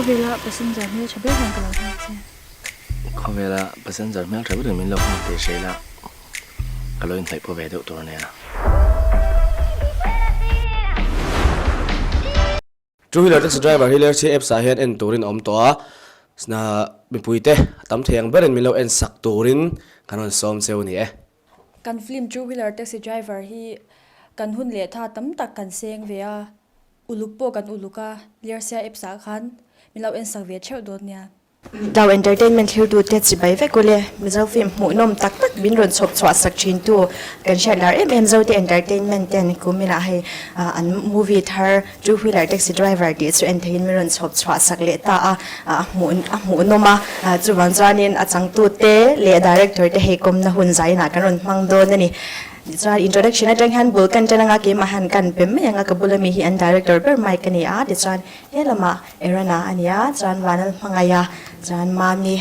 Khawvela passenger hmeltha ber hian ka lo nghak che. Khawvela passenger hmeltha berin min lo nghak tih hre ila ka lo inhnaih pawh ve deuh tur ania. Two wheeler taxi driver hi Lerchhi apps ah hian en turin a awm tawh a, mipuite a tam thei ang berin min lo en sak turin kan rawn sawm cheu a ni e. Kan film Two wheeler taxi driver hi kan hun leh tha tam tak kan seng ve a, uluk pawh kan uluk a, Lersia apps ah khan min lo en sak ve theuh dawn nia. Dau Entertainment thiltute chibai vek ule, Mizo film hmuhnawm tak tak min rawn chhawp chhuah sak thintu kan hriat lar em em Zote Entertainment ten kuminah hei an movie thar Two Wheeler Taxi Driver tih chu en theihin min rawn chhawp chhuah sak leh ta a, a hmuhnawm a, chuvang chuanin a changtute leh director te hei kawmna hun zainah kan rawn hmang dawn a ni. Tichuan introduction atang hian bul kan tan anga keimah hian kan pe mai anga ka bula mi hi an director ber Mike a ni a, tichuan he lamah Erana a ni a, chuan Vanal hmangaih a, chuan Mami,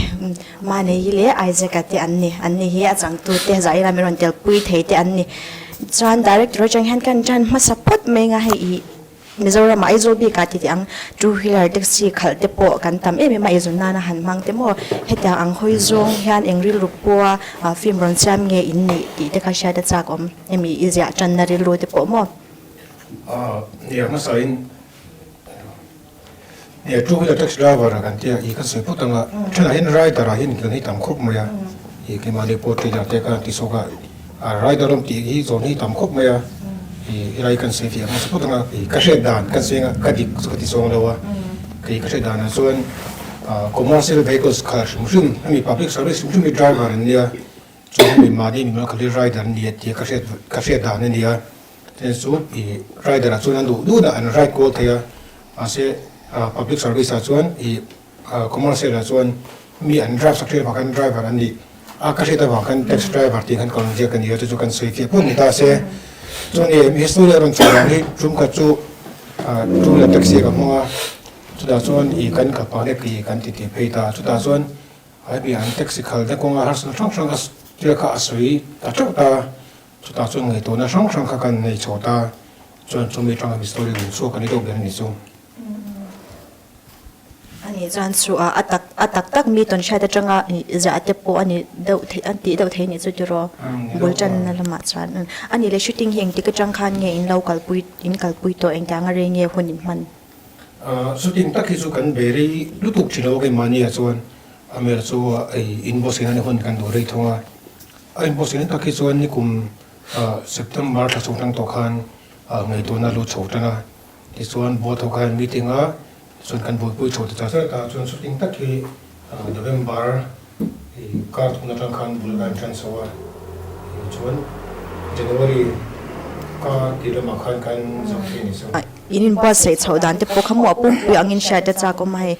Manei leh Isaac-a te an ni. An ni hi a changtute Zaira min rawn telpui thei te an ni. Chuan director atang hian kan tan hmasa phawt mai anga hei ih Mizoramah Aizawl bikah ti teh ang two wheeler taxi khalh te pawh kan tam em em a, eizawn nana han hmang te maw hetiang ang hawi zawng hian eng rilru pawha film rawn siam nge in nih tih te kha hriat a chak awm emi i ziah tanna rilru te pawh maw? Nia hmasain Nia two wheeler taxi driver a kan tia i kan sawi phawt anga thenah hian rider ah hian kan hei tam khawp mai a i keimahni pawh trainer te khan ti chhuak a a rider awm tih hi zawn hi tam khawp mai a i helai kan sawi fiah hmasa phawt anga i ka hriat dan kan sawi anga ka dik chu ka ti zawng lo a kei ka hriat danah chuan commercial vehicles kha hrim hrim hemi public service hrim hrim hi driver an nia chuan hemi mahni mimal kha hi rider an ni a tia ka hriat ka hriat dan a ni a. Heng chu ih rider ah chuan an duh duh dah an ride kual thei a, mahse public service ah chuan ih commercial ah chuan mi an drive sak ṭhin avang khan driver an nih a ka hriat avang khan taxi driver tih khan ka rawn ziak a ni a chu chu kan sawi fiah phawt ni ta se. Chuan ih he story a rawn chhuah vang hi tum khat chu two wheeler taxi ka hmang a, chutah chuan ih kan khalh pah hlek ih kan titi phei ta, chutah chuan hemi an taxi khalhna kawnga harsatna hrang hrang a tia kha a sawi ta ṭeuh ta. Chutah chuan ngaihtuahna hrang hrang kha kan nei chho ta, chuan chumi atanga mi story rawn chhuak a ni deuh ber a ni chu. A nih chuan chu a tak a tak tak mi tawn hriat atanga ziah te pawh a ni deuh thei an tih deuh thei a nih chu tiraw bul tanna lamah chuan a nih leh shooting hi engtik atang khan nge in lo kalpui in kalpui tawh engtiang a rei nge hun in hman? Shooting tak hi chu kan bei rei lutuk thin lo a keimahni ah chuan a hmel chu inbox in a ni hun kan duh rei thung a. A inpawhsehna tak hi chuan nikum September thla chhung tang tawh khan ngaihtuahna a lut chho tan a, tichuan board ho khan meeting a, tichuan kan buaipui chho ta char char ta, chuan shooting tak hi November kar thum atang khan bul kan tan chho a, tichuan January ka tih lamah khan kan zak thei a ni chu. In inbuatsaih chhoh dan te pawh kha maw a pumpui angin hriat a chak awm a hei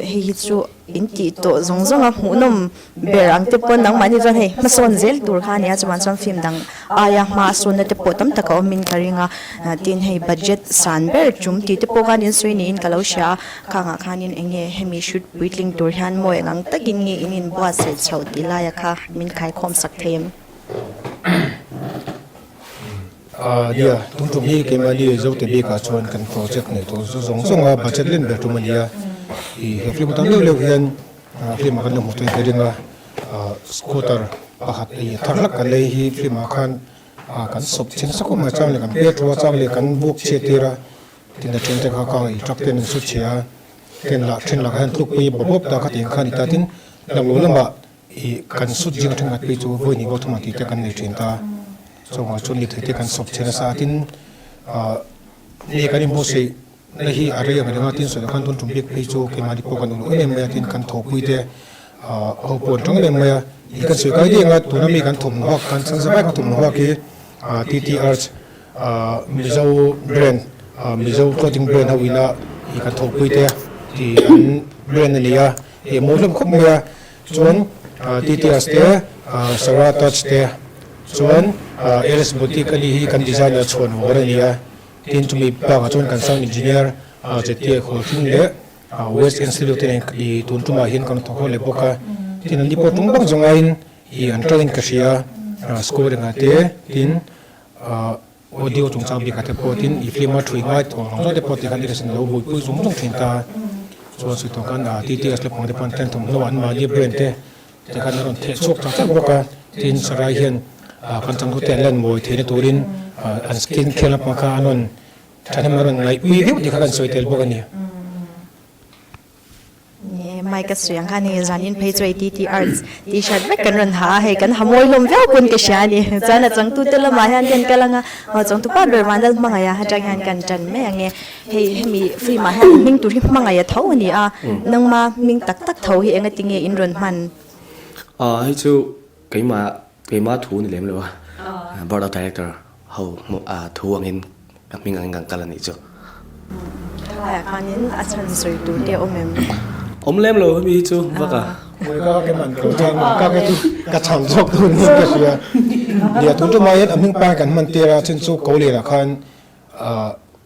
hei hi chu in tih tawh zawng zawng a hmuhnawm ber ang te pawh nangmahni chuan hei hmasawn zel tur kha a nia chuan chuan film dang aia hma a sawnna te pawh tam tak a awmin ka ring a tin hei budget san ber tum tih te pawh khan in sawi niin ka lo hria a khangah khanin eng nge hemi shoot puitling tur hian maw eng ang takin nge in inbuatsaih chhoh tih laia kha min khaikhawm sak thei em? Nia, tun tum hi keimahni Zote bikah chuan kan project nei tawh zawng zawng a budget len ber tum a nia ih he film tan leuh leuh hian Film ah kan lo hmu thei ka ring a, scooter pakhat ei thar hlak kan lei hi film ah khan kan sawp chhe nasa khawp mai, chang leh kan petrol a chang leh kan buk chhiat tir a, tin a then te kha kang ei truck ten an su chhia a, ten lah then lakah hian tlukpui bawp bawp ta kha tiang kha a ni ta, tin lamlo lamah ih kan sut zing a thenkhat phei chu vawi hnih vawi thum ang tih te kan nei thin ta, chuvangah chuan lirthei te kan sawp chhe nasa a, tin ni kan inbuatsaih. Hei hi a rei ang reng a, tin sawi khan tun tum bik phei chu keimahni pawh kan uluk em em mai a, tin kan thawhpui te ho pawh an tang em em mai a, ih kan sawi kai daih ang a, tuna mi kan thawmhnaw hak kan chhan zavai kan thawmhnaw hak hi TT Arts Mizo brand Mizo clothing brand ho ina ih kan thawhpui te tih an brand a ni a, ih a mawi hlawm khawp mai a, chuan TT Arts te Sarah Touch te chuan LS Boutique a nih hi kan designer chhuan vawr a ni a. Tin, chumi bakah chuan kan sound engineer Chetia Khawlthing leh West Institute te nen i tun tumah hian kan thawk ho leh bawk a. Tin, an ni pawh tum bak zawng aiin i an tangin ka hria a, scoring ah te, tin audio chungchang bikah te pawh tin i film a thui ngai tawh ang zawng te pawh tikhan i rawn lo buaipui zung zung thin ta. Chuan sawi tawh khan TTS lampang te pawn thawmhnaw an mahni brand te te khan a rawn theh chhuak tak tak bawk a. Tin, Sarai hian kan changtute an lan mawi theihna turin an skin care lampang kha an rawn thahnem a rawn ngaihpui viau tih kha kan sawi tel bawk a ni. Ni e, Mike a sawi ang khan hei zanin phei chu hei TT Arts T-shirt vek kan rawn ha a, hei kan ha mawi hlawm viau pawn ka hria a ni. Chuan a changtute lamah hian kan kal ang a, aw changtupa ber Vanlal Hmangaiha atang hian kan tan mai ang e. Hei hemi film ah hian hming tur hi Hmangaiha tho a ni a, nangma hming tak tak tho hi engati nge in rawn hman? Aw hei chu keimah keimah thu ni lem lo a, Board of Director ho thu angin Ka hming angin kan kal a nih chu. Thalaiah khanin a chhan sawi tur te a awm em? Awm lem lo hemi hi chu vak a. Ka ka man ko chuan ka ka chu ka chhan zawk tur niin ka hria. Nia tun tumah hian a hming pangai kan hman tir a chin chu ko lianah khan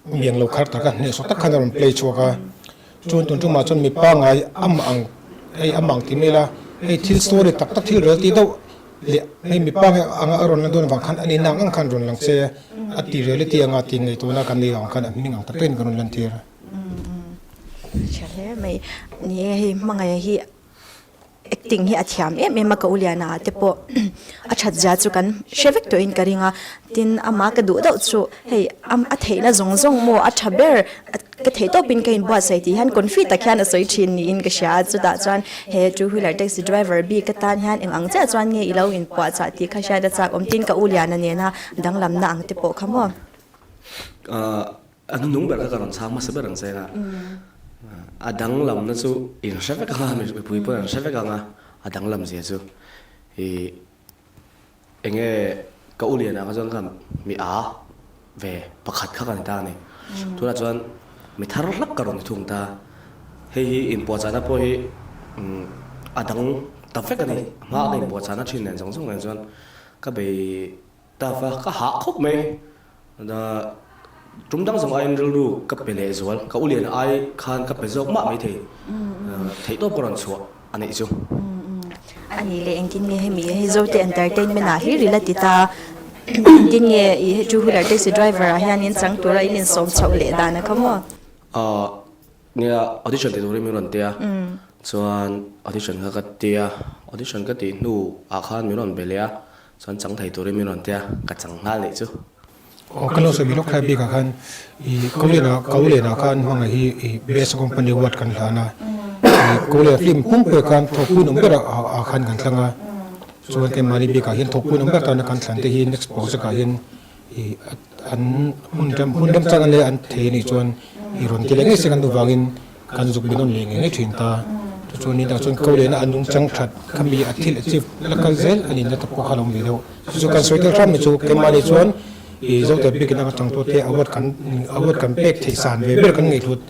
miang lo khar tak a hnehsawh tak khan a rawn play chhuak a. Chuan tun tumah chuan mi pangai amah ang hei amah ang ti mai ila hei thil story tak tak thil rel tih deuh Leh hei mipa nge anga a rawn lan dawn avang khan a nihna ang ang khan rawn lang che a ti reality anga tih ngaihtuahna kan nei ang khan a hming ang tak takin kan rawn lan tir a. Tha hle mai. Ni e hei hmangaih hi acting hi a thiam em em a ka u Liana te pawh a that zia chu kan hre vek tawhin ka ring a. Tin amah ka duh deuh chu hei a theihna zawng zawng maw a tha ber Ka theih tawpin ka inbuatsaih tih hian confi tak hian a sawi thin niin ka hria a, chutah chuan he two wheeler taxi driver bik atan hian eng ang chiah chuan nge i lo inpuahchah tih kha hriat a chak awm tin ka u Liana nena danglamna ang te pawh kha maw? A hnunung ber kha ka rawn chhang hmasa ber ang che a, a danglamna chu in hre vek ang a, mipui pawhin an hre vek ang a, a danglam zia chu i Enge ka u lianah kha chuan khan mi a ve pakhat kha ka ni ta a ni. Tunah chuan mi thar hlak ka rawn ni thung ta. Hei hi inpuahchahna pawh hi a dang ta vek a ni. A hma ka inpuahchahna thin nen zawng zawng nen chuan ka bei ta va, ka hah khawp mai. Tum dang zawng aiin rilru ka pe leh zual, ka u lian ai khan ka pe zawk mah maithei, theihtawp ka rawn chhuah a neih chu. A nih leh engtin nge hemi hei Zote Entertainment ah hlir ila ti ta, engtin nge i hei two wheeler taxi driver ah hian in chang tura in insawm chhoh leh dan a kha maw? Nia audition ti turin min rawn ti a, chuan audition kha ka ti a, audition ka tih hnu ah khan min rawn be leh a, chuan chang thei turin min rawn ti a, ka chang nghal leh chu. Aw ka lo sawi lawk thlai bikah khan i Koliana Koliana khan hmangaih hi i best company award kan hlan a, i Koliana film pumpuiah khan thawkpui nawm berah ah khan kan thlang a, chuan keimahni bikah hian thawkpui nawm ber tana kan thlan te hi next project ah hian i an hun rem hun remchang leh an thei anih chuan i rawn ti leh ngei se kan duh vangin Kan zuk min rawn leh ngei ngei thin ta. Chu chuan ni dah chuan ko lehna a nungchang that kha mi a thil achieve la kal zel a nihna te pawh kha lo awm ve deuh. Chu chu kan sawi tel hram mai chu keimahni chuan i Zote bikin a ka changtu te award kan award kan pek theih san ve ber kan ngaihhlut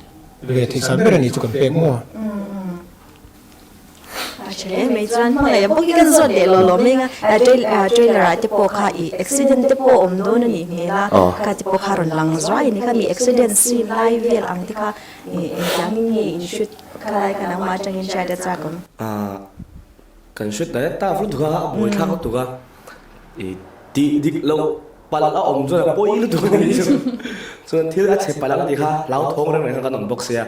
ve theih san ber a nih chu kan pek maw. A tha hle mai chuan hmangaih bawk hi kan zawt leh lawh lawh mai anga trailer ah te pawh kha ih accident te pawh awm dawn a nih hmel a kha te pawh kha rawn lang zuai a ni kha mi accident scene lai vel ang te kha ih engtiangin nge in shoot kha lai kha nangmah atangin hriat a chak awm. Kan shoot direct ta lutuk a a buai thlak lutuk a ih tih dik loh palh a awm chuan a pawi lutuk a nih chu chuan thil a chhe palh ang tih kha hlauthawng reng reng kha kan awm bawk sia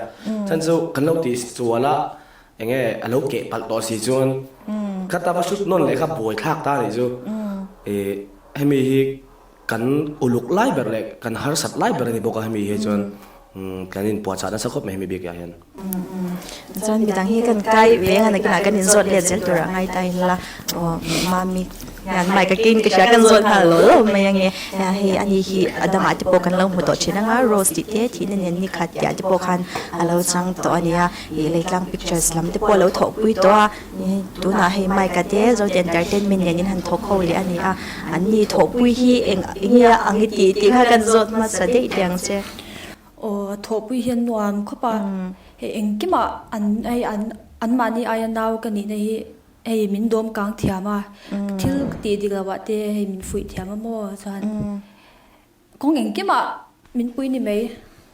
chhan chu kan lo tih sual a Enge a lo keh palh tawh si chuan kha ta va shoot nawn leh kha buai thlak ta nih chu ih hemi hi kan uluk lai ber leh kan harsat lai ber a ni bawk a hemi hi chuan kan inpuahchah nasa khawp mai hemi bik ah hian. Chuan midang hi kan kai ve ang a nakinah kan inzawt let zel tur a ngai ta ila aw mami hian mic a keng ka hria kan zawt nghal lo lo mai ange hei ani hi a dangah te pawh kan lo hmu tawh thin anga rose tih te thihna nen ni khat tih ah te pawh khan a lo chang tawh a nia. Ih Leitlang Pictures lam te pawh a lo thawhpui tawh a, tunah hei Mike-a te Zote Entertainment nen in han thawk ho leh a ni a, an ni thawhpui hi eng nge a ang i tih tih kha kan zawt hmasa daih teh ang che. Aw thawhpui hian nuam khawp a, hei engkimah an hei an anmahni aia nau ka nihna hi hei min dawm kang thiam a, thil tih dik loh ah te hei min fuih thiam a maw chuan. Kawng engkimah min pui ni mai,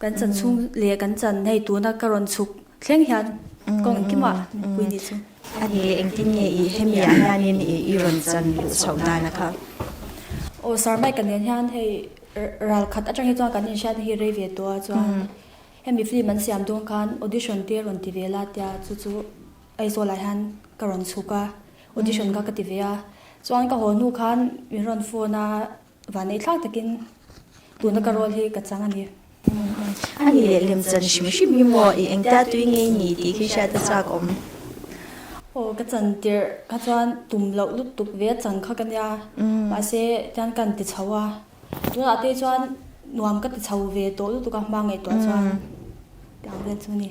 kan chan chhung leh kan chan hei tuna ka rawn chhuk thleng hian kawng engkimah min pui ni chu. A ni leh engtin nge i hemi ah hianin i rawn chan luh chhoh dan a kha? Aw Sir Mike-a nen hian hei ral khat atang hi chuan kan inhriatna hi rei ve tawh a chuan. Hemi film an siam dawn khan audition te rawn ti ve la tia chu chu Aizawl ah hian ka rawn chhuk a, audition kha ka ti ve a. Chuan ka haw hnu khan min rawn phone a, vanneih thlak takin tuna ka role hi ka chang a ni. A ni leh lem chan hrim hrim hi maw i engtia tui ngei ni tih khi hriat a chak awm. Aw ka chan tirh kha chuan tum loh lutuk ve a chang kha ka nia, mahse tian ka han ti chho a. Tunah te chuan nuam ka ti chho ve tawh lutuk a, hma ngaihtuah chuan tiang vel chu ni.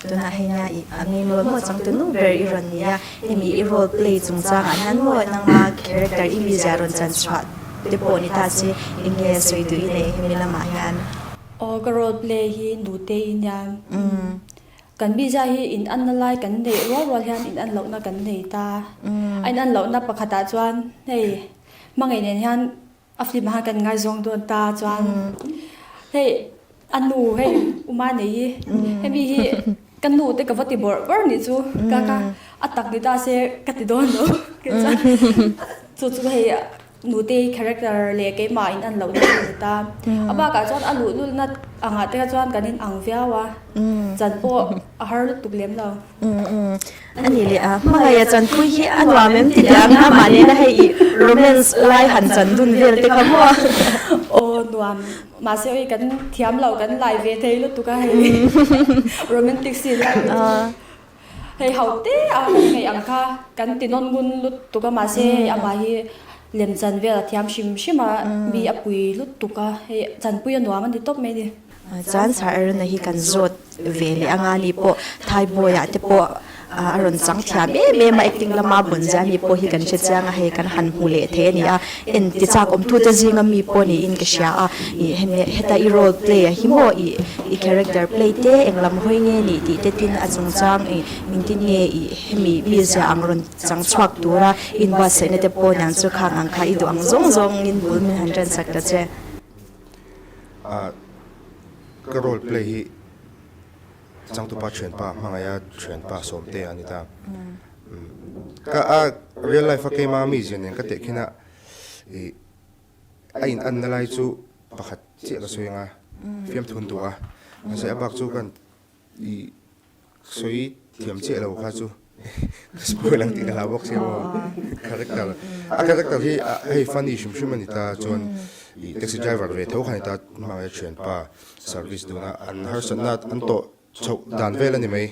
Tunah hei nia i a main role maw changtu nu ber i rawn ni a, hemi i role play chungchangah hian maw nanga character i mizia rawn chan chhuah te pawh ni ta se eng nge sawi duh i nei hemi lamah hian? Aw ka role play hi nute i nia. Kan mizia hi in anna lai kan neih rual rual hian in an lohna kan nei ta. A in an lohna pakhatah chuan hei Hmangaih nen hian a film ah khan kan ngaizawng dawn ta chuan hei a nu hei Uma nei hi hemi hi ka nu te ka va ti bawrh bawrh nih chu ka ka a tak ni ta se ka ti dawn lo chuan chu chu hei nute character leh keimah in an loh na chu a ni ta a bakah chuan a luhlul na angah te kha chuan kan in ang viau a chan pawh a har lutuk lem lo. A ni leh a, hmangaih a chanpui hi a nuam em ti teh ang a, amah nena hei i romance lai han chan dun vel te kha maw? Aw nuam, mahse oi kan thiam lo kan lai ve thei lutuk a hei romantic scene lai te chu hei ho te a kan ngaih ang kha kan ti nawn ngun lutuk a mahse hei amah hi lem chan vel a thiam hrim hrim a mi a pui lutuk a hei chanpui a nuam a ni tawp mai a ni. Chuan Sir Aruna hi kan zawt ve leh anga ni pawh Thaiboy-ah te pawh a rawn chang thiam em em a, acting lama bawn zia mi pawh hi kan hre chiang a, hei kan han hmu leh thei a ni a, en ti chak awmtute zinga mi pawh niin ka hria a, ih hemi heta i role play a hi maw ih i character play te eng lam hawi nge nih tih te tin a chungchang ih engtin nge ih hemi mi zia ang rawn chang chhuak tura inbuatsaihna te pawh niang chu khang ang kha i duh ang zawng zawngin bul min han ṭan sak ta che. Ah ka role play hi changtupa thianpa hmangaih a thianpa sawmte a ni ta. Ka a real life a keima mi zia nen ka teh khin a ih a in anna lai chu pakhat chiah ka sawi anga fiamthun duh a mahse a bak chu kan I sawi thiam chiah lo kha chu ka spoil ang tih ka hlau bawk sia maw. Character a character hi hei funny hrim hrim a ni ta chuan i taxi driver ve tho kha a ni ta hmangaih a thianpa service duna an harsatna an tawh chhoh dan vel a ni mai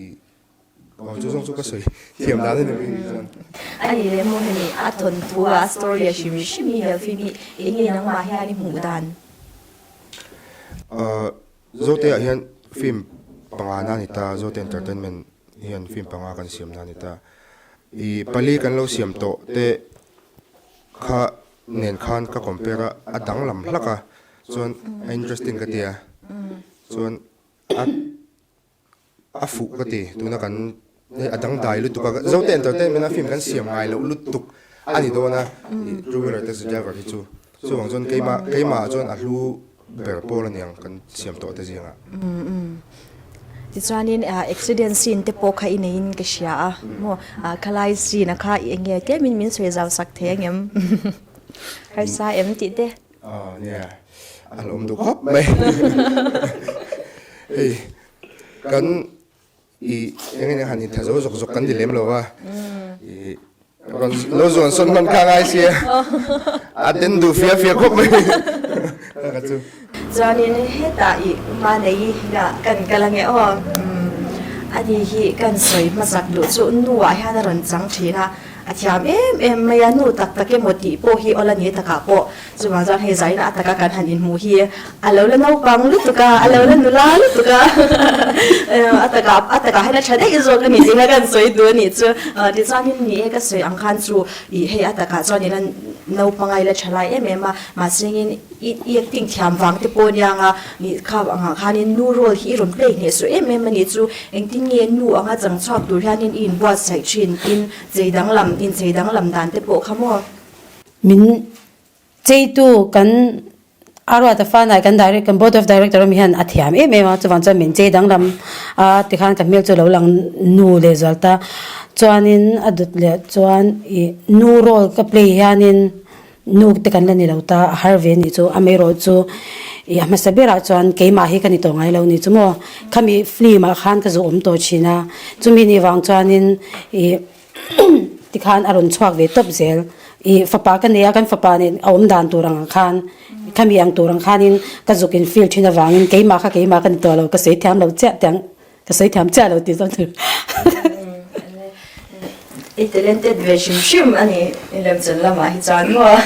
i aw chu zawng chu ka sawi thiam dan a ni mai chuan. A ni leh maw hemi a thawnthu a story a hrim hrim hi he film hi eng nge nangmah hian i hmuh dan? Zote ah hian film panga na a ni ta, Zote Entertainment hian film panga kan siam na a ni ta. I pali kan lo siam tawh te kha nen khan ka compare a, a danglam hlak a, chuan a interesting ka ti a, chuan a A fuh ka ti, tuna kan hei a dangdai lutuk a, Zote Entertainment a film kan siam ngai loh lutuk a ni dawn a, ih two wheeler taxi driver hi chu chuvang chuan keimah keimah ah chuan a hlu ber pawl a niang kan siam tawh te zingah. Tichuanin accident scene te pawh kha i neiin ka hria a maw, khalai scene a kha eng nge tlemin min sawi zau sak thei angem harsa em tih te. Aw nia, a hlauhawm duh khawp mai hei. Kan i eng eng han intha zo zawk zawk kan ni lem lo va, i rawn lo zuan sawn hman kha ngai sia, a den duh fia fia khawp mai ka chu. Chuanin hetah i hmanei lah kan kal ange aw, ani hi kan sawi hmasak duh chu nuah hian a rawn chang thin a, a thiam em em mai a, nu tak tak emaw tih pawh hi awl a ni takah pawh Chuvang chuan hei zaina a taka kan han inhmuh hi a lo la naupang lutuk a, a lo la nula lutuk a, a taka a takah hian a tha daih zawk a ni tih kha kan sawi duh a nih chu. Tichuanin ni e ka sawi ang khan chu ih hei a takah chuan ila naupang a ila tha lai em em a, mahsengin i i acting thiam vang te pawh aniang a, ih kha angah khanin nu role hi i rawn play hneh suh em em a nih chu. Engtin nge nu anga chang chhuak tur hianin i inbuatsaih thin tin chei danglam inchei danglam dan te pawh kha maw? Min cheitu kan Aruata Fanai kan direct kan board of director awm hian a thiam em em a chuvang chuan min chei danglam a tikhan ka hmel chu lo lang nu leh zual ta chuanin a dawt leh chuan ih nu role ka play hianin nu te kan la ni lo ta a har ve anih chu amaherawhchu. I a hmasa berah chuan keimah hi ka ni tawh ngai lo ni chu maw. Khami film ah khan ka zu awm tawh thin a, chumi ni vang chuanin i tikhan a rawn chhuak ve tawp zel. I fapa ka nei a, kan fapa nen a awm dan tur ang khan khami ang tur ang khanin ka zuk in feel thin avangin keimah kha keimah ka ni tawh lo, ka sawi thiam lo chiah tiang Ka sawi thiam chiah lo tih zawng chu. I talented ve hrim hrim a ni i lemchan lamah hi chuan maw.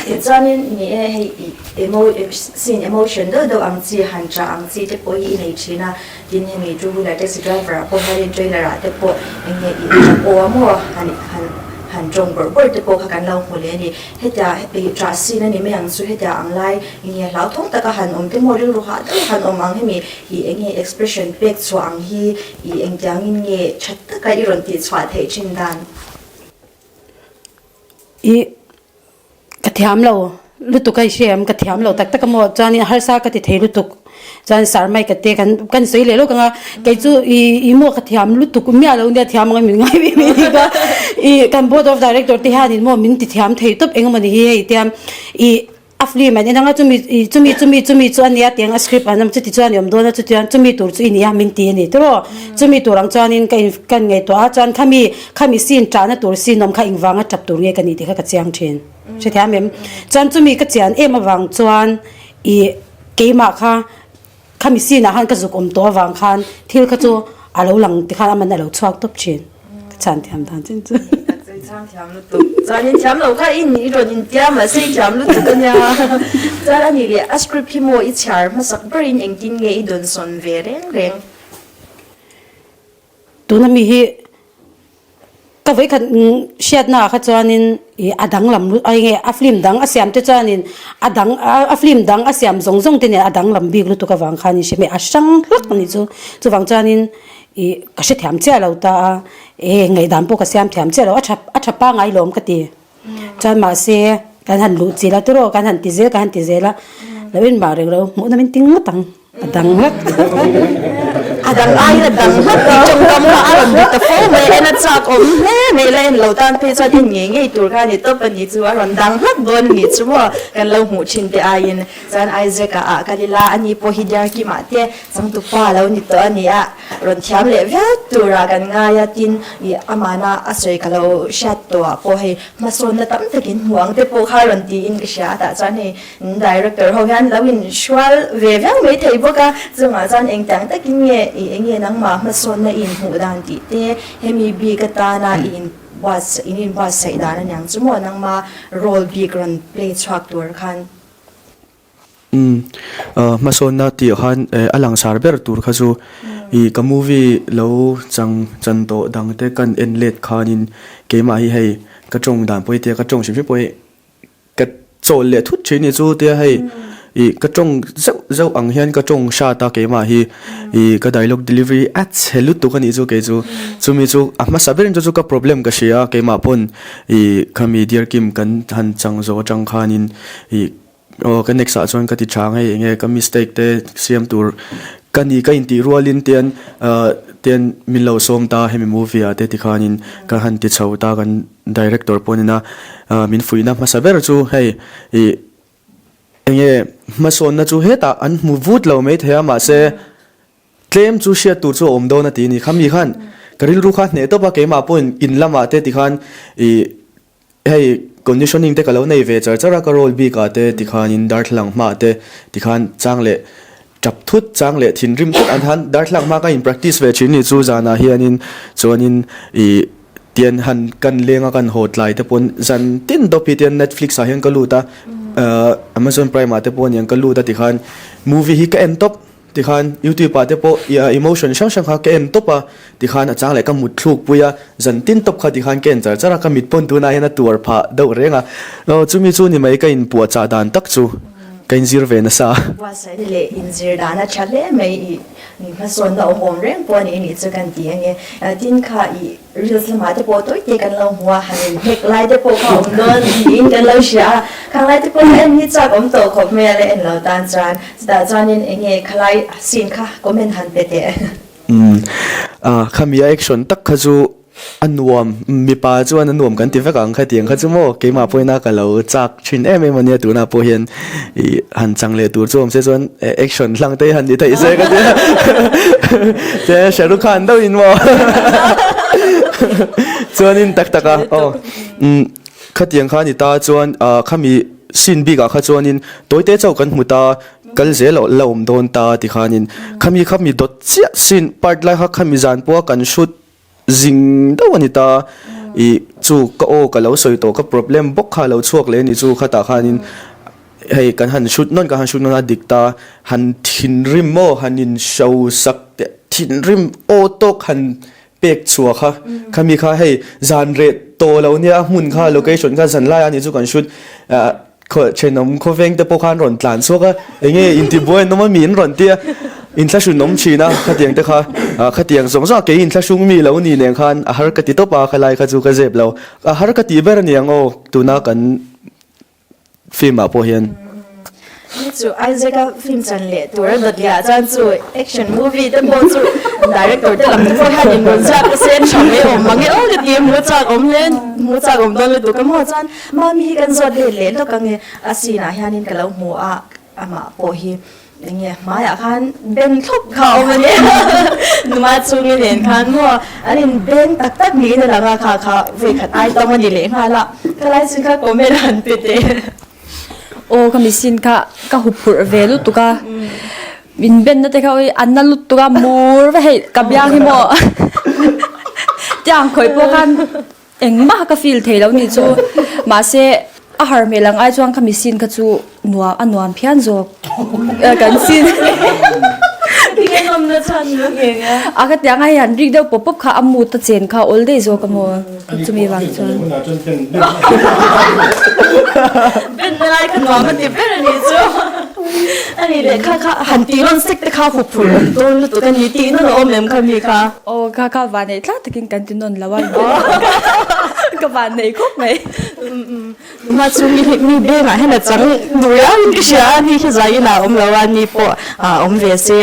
Tichuanin ni e hei i emo scene emotion deuh deuh ang chi han ṭah ang chi te pawh hi i nei ṭhin a, tin hemi two wheeler taxi driver ah pawh hianin trailer ah te pawh eng nge i ṭap aw a maw han han han ṭawng bawrh bawrh te pawh kha kan lo hmu leh a ni. Hetia i ṭah scene a ni mai ang chu hetia ang lai eng nge hlauthawng taka han awm te maw rilru hah deuh han awm ang hemi I enge expression pek chhuah ang hi i engtiangin nge tha taka i rawn tih chhuah theih thin dan? I ka thiam lo lutuk a i hria em? Ka thiam lo tak tak a maw? Chuanin harsa ka ti thei lutuk. Chuan sir mai ka te kan kan sawi leh lawk ang a, kei chu i i maw ka thiam lutuk miah lo nia thiam ang min ngai mai mai ni ka. I kan board of director te hianin maw min ti thiam thei tawp engemaw ni hi hei tia i A film an en anga chumi ih chumi chumi chumi chu a nia tiang a script an awm chuti chuan i awm dawn a chutiang chumi tur chu i nia min ti a ni tiraw chumi tur ang chuanin ka in ka ngaihtuah a chuan khami khami scene ṭahna tur scene awm kha engvanga ṭap tur nge ka nih tih kha ka chiang ṭhin hrethiam em chuan chumi ka chian em avang chuan ih keimah kha Khami scene ah khan ka zuk awm tawh avang khan thil kha chu a lo lang tikhan aman a lo chhuak tawp thin. Ka chhan thiam dan chin chu. Ka chhan thiam lutuk. Chuan in thiam lo kha in i rawn intia mahse i thiam lutuk a nia. Chuan a nih leh a script hi maw i chhiar hmasak berin engtin nge i dawnsawn ve reng reng? Tuna mi hi ka vawikhat hriatna ah kha chuanin ih a danglam ai nge a film dang a siam te chuanin a dang a film dang a siam zawng zawng te nen a danglam bik lutuk avang khan in hre hmeh a hrang hlak a nih chu chuvang chuanin ih ka hrethiam chiah lo ta a e ngaihdan pawh ka siam thiam chiah lo a tha a tha pangai lawm ka ti. Chuan mahse kan han luh chilh a tiraw kan han ti zel kan han ti zel a lo inmah reng lo hmuh na min ting ngawt ang a dang hlak. A dang aiin a dang hlak tih tawngkam kha a rawn ri ta fo mai a, en a chak awm hle mai la en lo tan phei chuan en ngei ngei tur kha a ni tawp a ni chu a rawn dang hlak dawn a nih chu maw kan lo hmuh thin te aiin chuan Isaac-a ah kal ila ani pawh hi Diarkima te changtupa a lo ni tawh a ni a. Rawn thiam leh viau turah kan ngai a, tin ih amahna a sawi ka lo hriat tawhah pawh hei hmasawnna tam takin hmu ang te pawh kha rawn tiin ka hria a, tah chuan hei director ho hian lo inhrual ve viau mai thei bawk a, chungah chuan engtiang takin nge ih eng nge nangmah hmasawnna i inhmuh dan tih te hemi bik atana i inbuatsaih in inbuatsaih dan aniang chu maw nangma role bik rawn play chhuak tur khan. Umm hmasawnna tih ah khan a langsar ber tur kha chu ih ka movie lo chang chan tawh dang te kan en let khanin keimah hi hei ka tawng dan pawh hi tia ka tawng hrim hrim pawh hi ka chawl leh thut thin a ni chu tia hei ih ka tawng zeuh zeuh ang hian ka tawng hrat a keimah hi ih ka dialogue delivery a chhe lutuk a nih chu kei chu chumi chu a hmasa berin chu chu ka problem ka hria a keimah pawn ih khami Dear Kim kan han chang zawh atang khanin ih. Aw ka next ah chuan ka ti tha ang hei enge ka mistake te siam tur ka ni ka intih rualin tian ah tian min lo sawm ta hemi movie ah te tikhanin ka han ti chho ta kan director pawh nena ah min fuihna hmasa ber chu hei ih enge hmasawnna chu hetah an hmu vut lo maithei a mahse tlem chu hriat tur chu a awm dawn a ti a ni khami khan ka rilru kha hneh tawp a keimah pawhin in lamah te tikhan ih. Hei conditioning te ka lo nei ve char char a, ka role bik ah te tikhanin darthlalang hma te tikhan chang leh tap thut chang leh thinrim thut an han darthlalang hma ka in practice ve thin ni chu zanah hianin chuanin ih tian han kan leng a kan haw tlai te pawn zan tin dawp hi tian Netflix ah hian ka lut a ah Amazon Prime ah te pawh aniang ka lut a tikhan movie hi ka en tawp. Tikhan YouTube ah te pawh emotion hrang hrang kha ka en tawp a, tikhan a chang leh ka mut thluk pui a, zan tin tawp kha tikhan ka en char char a, ka mit pawn tunah hian a tuar phah deuh reng a, aw chumi chu ni mai ka inpuah chah dan tak chu ka inzir ve nasa. Buatsaihna leh inzir dan a tha hle mai i hmasawnna awm awm reng pawh a ni nih chu kan ti ange. Tin kha i Reels lamah te pawh tawi te kan lo hmu a, han in hnek lai te pawh kha awm dawn niin kan lo hria a, khang lai te pawh kha en hi chak awm tawh khawp mai a la en lo tan chuan chutah chuanin eng nge khalai scene kha comment han pe teh. Umm, khami a action tak kha chu. A nuam, mipa chuan a nuam kan ti vek ang khatiang kha chu maw keimah pawhin a ka lo chak thin em em a nia tunah pawh hian ih han chang leh tur chu awm se chuan action hlang te hi han ni theih se ka tia che Shah Rukh Khan deuhin maw chuanin tak tak a aw umm khatiang kha a ni ta chuan ah khami scene bikah kha chuanin tawite chauh kan hmu ta kal zel la awm dawn ta tikhanin khami khami dawt chiah scene part lai kha khami zan pawha kan shoot Zing deuh a ni ta. Ih, chu ka aw ka lo sawi tawh ka problem bawk kha a lo chhuak leh a ni chu khatah khanin hei kan han shoot nawn kan han shoot nawn a dik ta han thinrim maw han in hro sak teh thinrim aw tawk han pek chhuah kha khami kha hei zan reh tawh lo nia a hmun kha location kha zan lai a ni chu kan shoot ah Khaw thenawm khawveng te pawh khan rawn tlan chhuak a, enge intibuai an awm a mi an rawn ti a, inthlahrun awm thin a, khatiang te kha khatiang zawng zawng a kei inthlahrung mi lo ni nen khan a har ka ti tawp a, khalai kha chu ka zep lo, a har ka tih ber a niang aw tuna kan film ah pawh hian. Ni chu Isaac-a film chan leh tur a dawt leh ah chuan chu action movie te pawh chu director te lam te pawh hian in rawn ziak ta se tha mai awm mang e aw ka ti a, hmu chak awm hle, hmu chak awm dawn lutuk a maw chuan Mami hi kan zawt let leh lawk ange, a scene ah hianin ka lo hmu a, amah pawh hi enge hmaiah khan ben thlawp kha a awm a nia, numa chungi nen khan maw an in beng tak tak niin a lang a, kha kha vawikhat ai tawng a ni leh nghal a, khalai chin kha comment han pe teh. Aw ka mi scene kha ka huphurh ve lutuk a, min ben na te kha ui an na lutuk a mur va hei ka biang hi maw tiang khawih pawh khan Engmah ka feel thei lo nih chu. Mahse a har hmel ang ai chuan khami scene kha chu nuam a nuam phian zawk kan scene. A ka tiang a hei han rik deuh pawp pawp kha a mood a chen kha awl daih zawk a maw chumi vang chuan. Ben na lai kha nuam a ti ber a nih chu. A nih leh kha kha han tih rawn sek te kha huphurh awm dawn lutuk a ni tih nawn a awm em kha mi kha. Aw kha kha vanneih tlat takin kan ti nawn lo a ka vanneih khawp mai. Numa chu mi mi bengah hian a chang duh riau in ka hria a ni hi zaiin a awm lo a ni pawh a awm ve se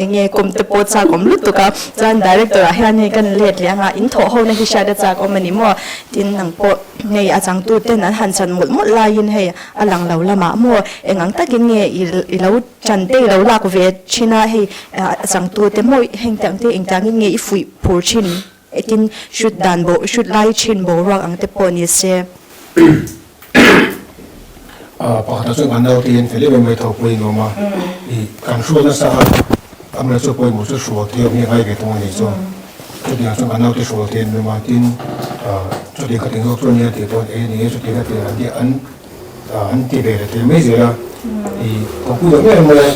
eng nge kawm te pawh chak awm lutuk a chuan director ah hian hei kan let leh anga in thawh ho na hi hriat a chak awm a ni maw tin nang pawh hei a changtu ten an han chan mawlh mawlh laiin hei A lang lo lamah maw eng ang takin nge i lo chan te i lo lak ve thin a, hei a changtu te maw heng te ang te engtiangin nge i fuih phur thin tin shoot dan bo shoot lai thin boruak ang te pawh ni se. Pakhatah chuan kan naute hian fel em em mai tho pawhin an awm a, i kan hrual nasa a, amah chu pawimawh chu hrual thei awm hi a ngai ve thung a ni chuan chutiang chuan kan naute hrual thei an awm a, tin chutiang kha tingzawk chuan nia tih pawh an ei a ni e, chutiang a ti an ti an an ti ve leh thei mai zel a, i thawkpui deuh em mai a,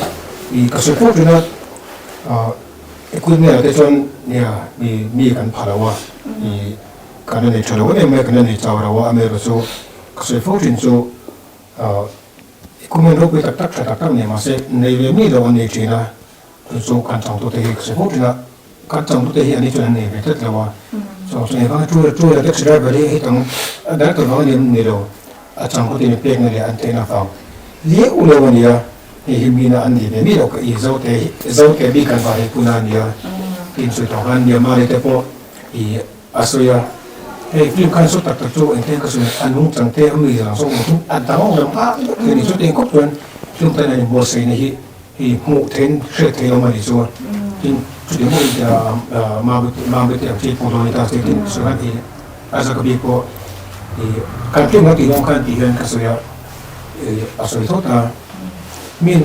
i ka sawi fo thin a, equipment ah te chuan nia mi mi kan pha lo a, i kan la nei tha lo em em mai a, kan la nei chau lo a, amaherawh chu ka sawi fo thin chu equipment ropui tak tak tha tak tak nei mahse nei ve mi lo an nei thin a, chu chu kan changtute hi ka sawi fo thin a. Kan changtute hi an ni chuan an nei ve tlat lo a, chuang chu engvanga two two wheeler taxi driver hi hei tang a director vang a ni em ni lo, a changtute in pekna leh an theihna vang liau leu a nia, hei hi mina an nei ve mi lo ka i Zote hi Zote bik an vah hei puna a nia, tin sawi tawh khan Myanmar te pawh i a sawi a, hei film khan saw tak tak chu engtin ka sawi a nungchang te a mi zang zawk ang chu a danglam nghal vek thei a ni, chutiang khawp chuan film tan a inbuatsaihna hi Hi hmuh thein hriat theih awm a nih chuan tin chuti hmuh in mamit te ang chi pawh dawn ta se tin sawi hi a zaka bik pawh i kan tlem lo tih dawn khan tih hian ka sawi a i a sawi thawt a min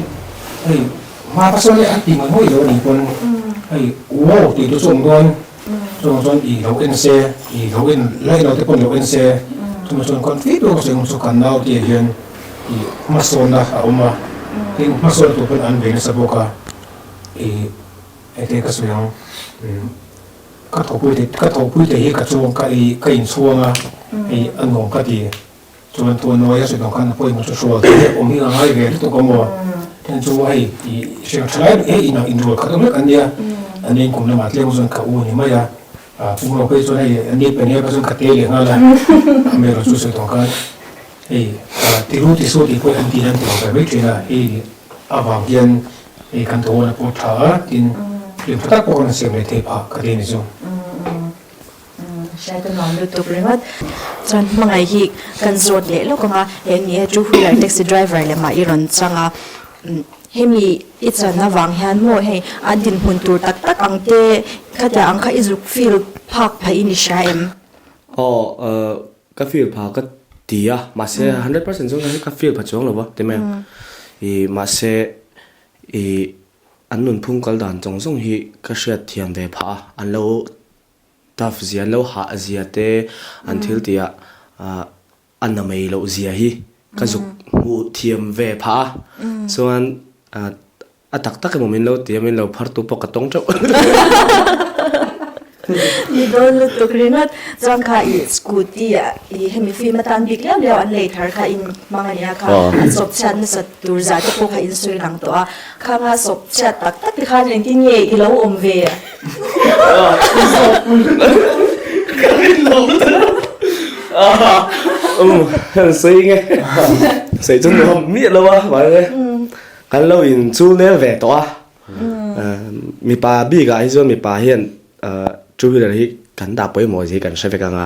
hei hma ka sawi an ti ngawih ngawih lo a nih pawn hei wow tih tu chu awm dawn chuvang chuan i lo en se i lo en laih lo te pawn lo en se chumi chuan confi tur ka sawi ang chu kan nau tih ah hian Ih hmasawnna a awm a, tin hmasawn tur pawn an ve nasa bawk a, ih engtin ka sawi ang, ka thawhpui te ka thawhpui te hi ka chuang ka ih ka inchhuang a, ih a nuam ka ti, chuan tun hnuaia sawi dang khan a pawimawh chu hrual te hi awm hi a ngai ve lutuk a maw, tin chu hei ih hriang tha lai hei inah inrual khat awm vek an nia, an inkum lamah tlem chuan ka u a ni mai a, pumro phei chuan hei an ni pahnih kha chuan ka te leh nghal a, amaherawhchu chu sawi dang khan. Hei tiru ti saw tih pawh an ti an ti lo ve mai thin a, hei avang hian hei kan tawna pawh tha a tin hlim tha tak pawh kan siam leh thei phah ka ti a ni chu. Hriat a nuam lutuk ringawt. Chuan hmangaih hi kan zawt leh lawk ang a, he ni e two wheeler taxi driver leh mah i rawn chang a, hemi i chan avang hian maw hei a dinhmun tur tak tak ang te khatia ang kha i zuk feel phak phahin i hria em? Aw ka feel pha ka ti a, mahse 100% chuan ka feel pha chuang lo va ti mai ang. I mahse i an nunphung kal dan zawng zawng hi ka hriat thiam ve phah a, an lo Tough zia an lo hah zia te an thil tih ah a na mai loh zia hi ka zuk hmuh thiam ve phah a, chuan a tak tak emaw min lo ti a min lo phar tu pawh ka tawng teuh. Ni dawn lutuk ringawt chuan kha i scooty ah i hemi film atan bik liau liau an lei thar kha in hmang a nia kha an sawp chhiat nasat tur zah te pawh kha in sawi lang tawh a, khanga sawp chhiat tak tak te khan engtin nge i lo awm ve? Sei chu nuam miah lo a mahse kan lo in chul nel ve tawh a mipa bik ah hi chuan mipa hian two wheeler hi kan dah pawimawh zia hi kan hre vek ang a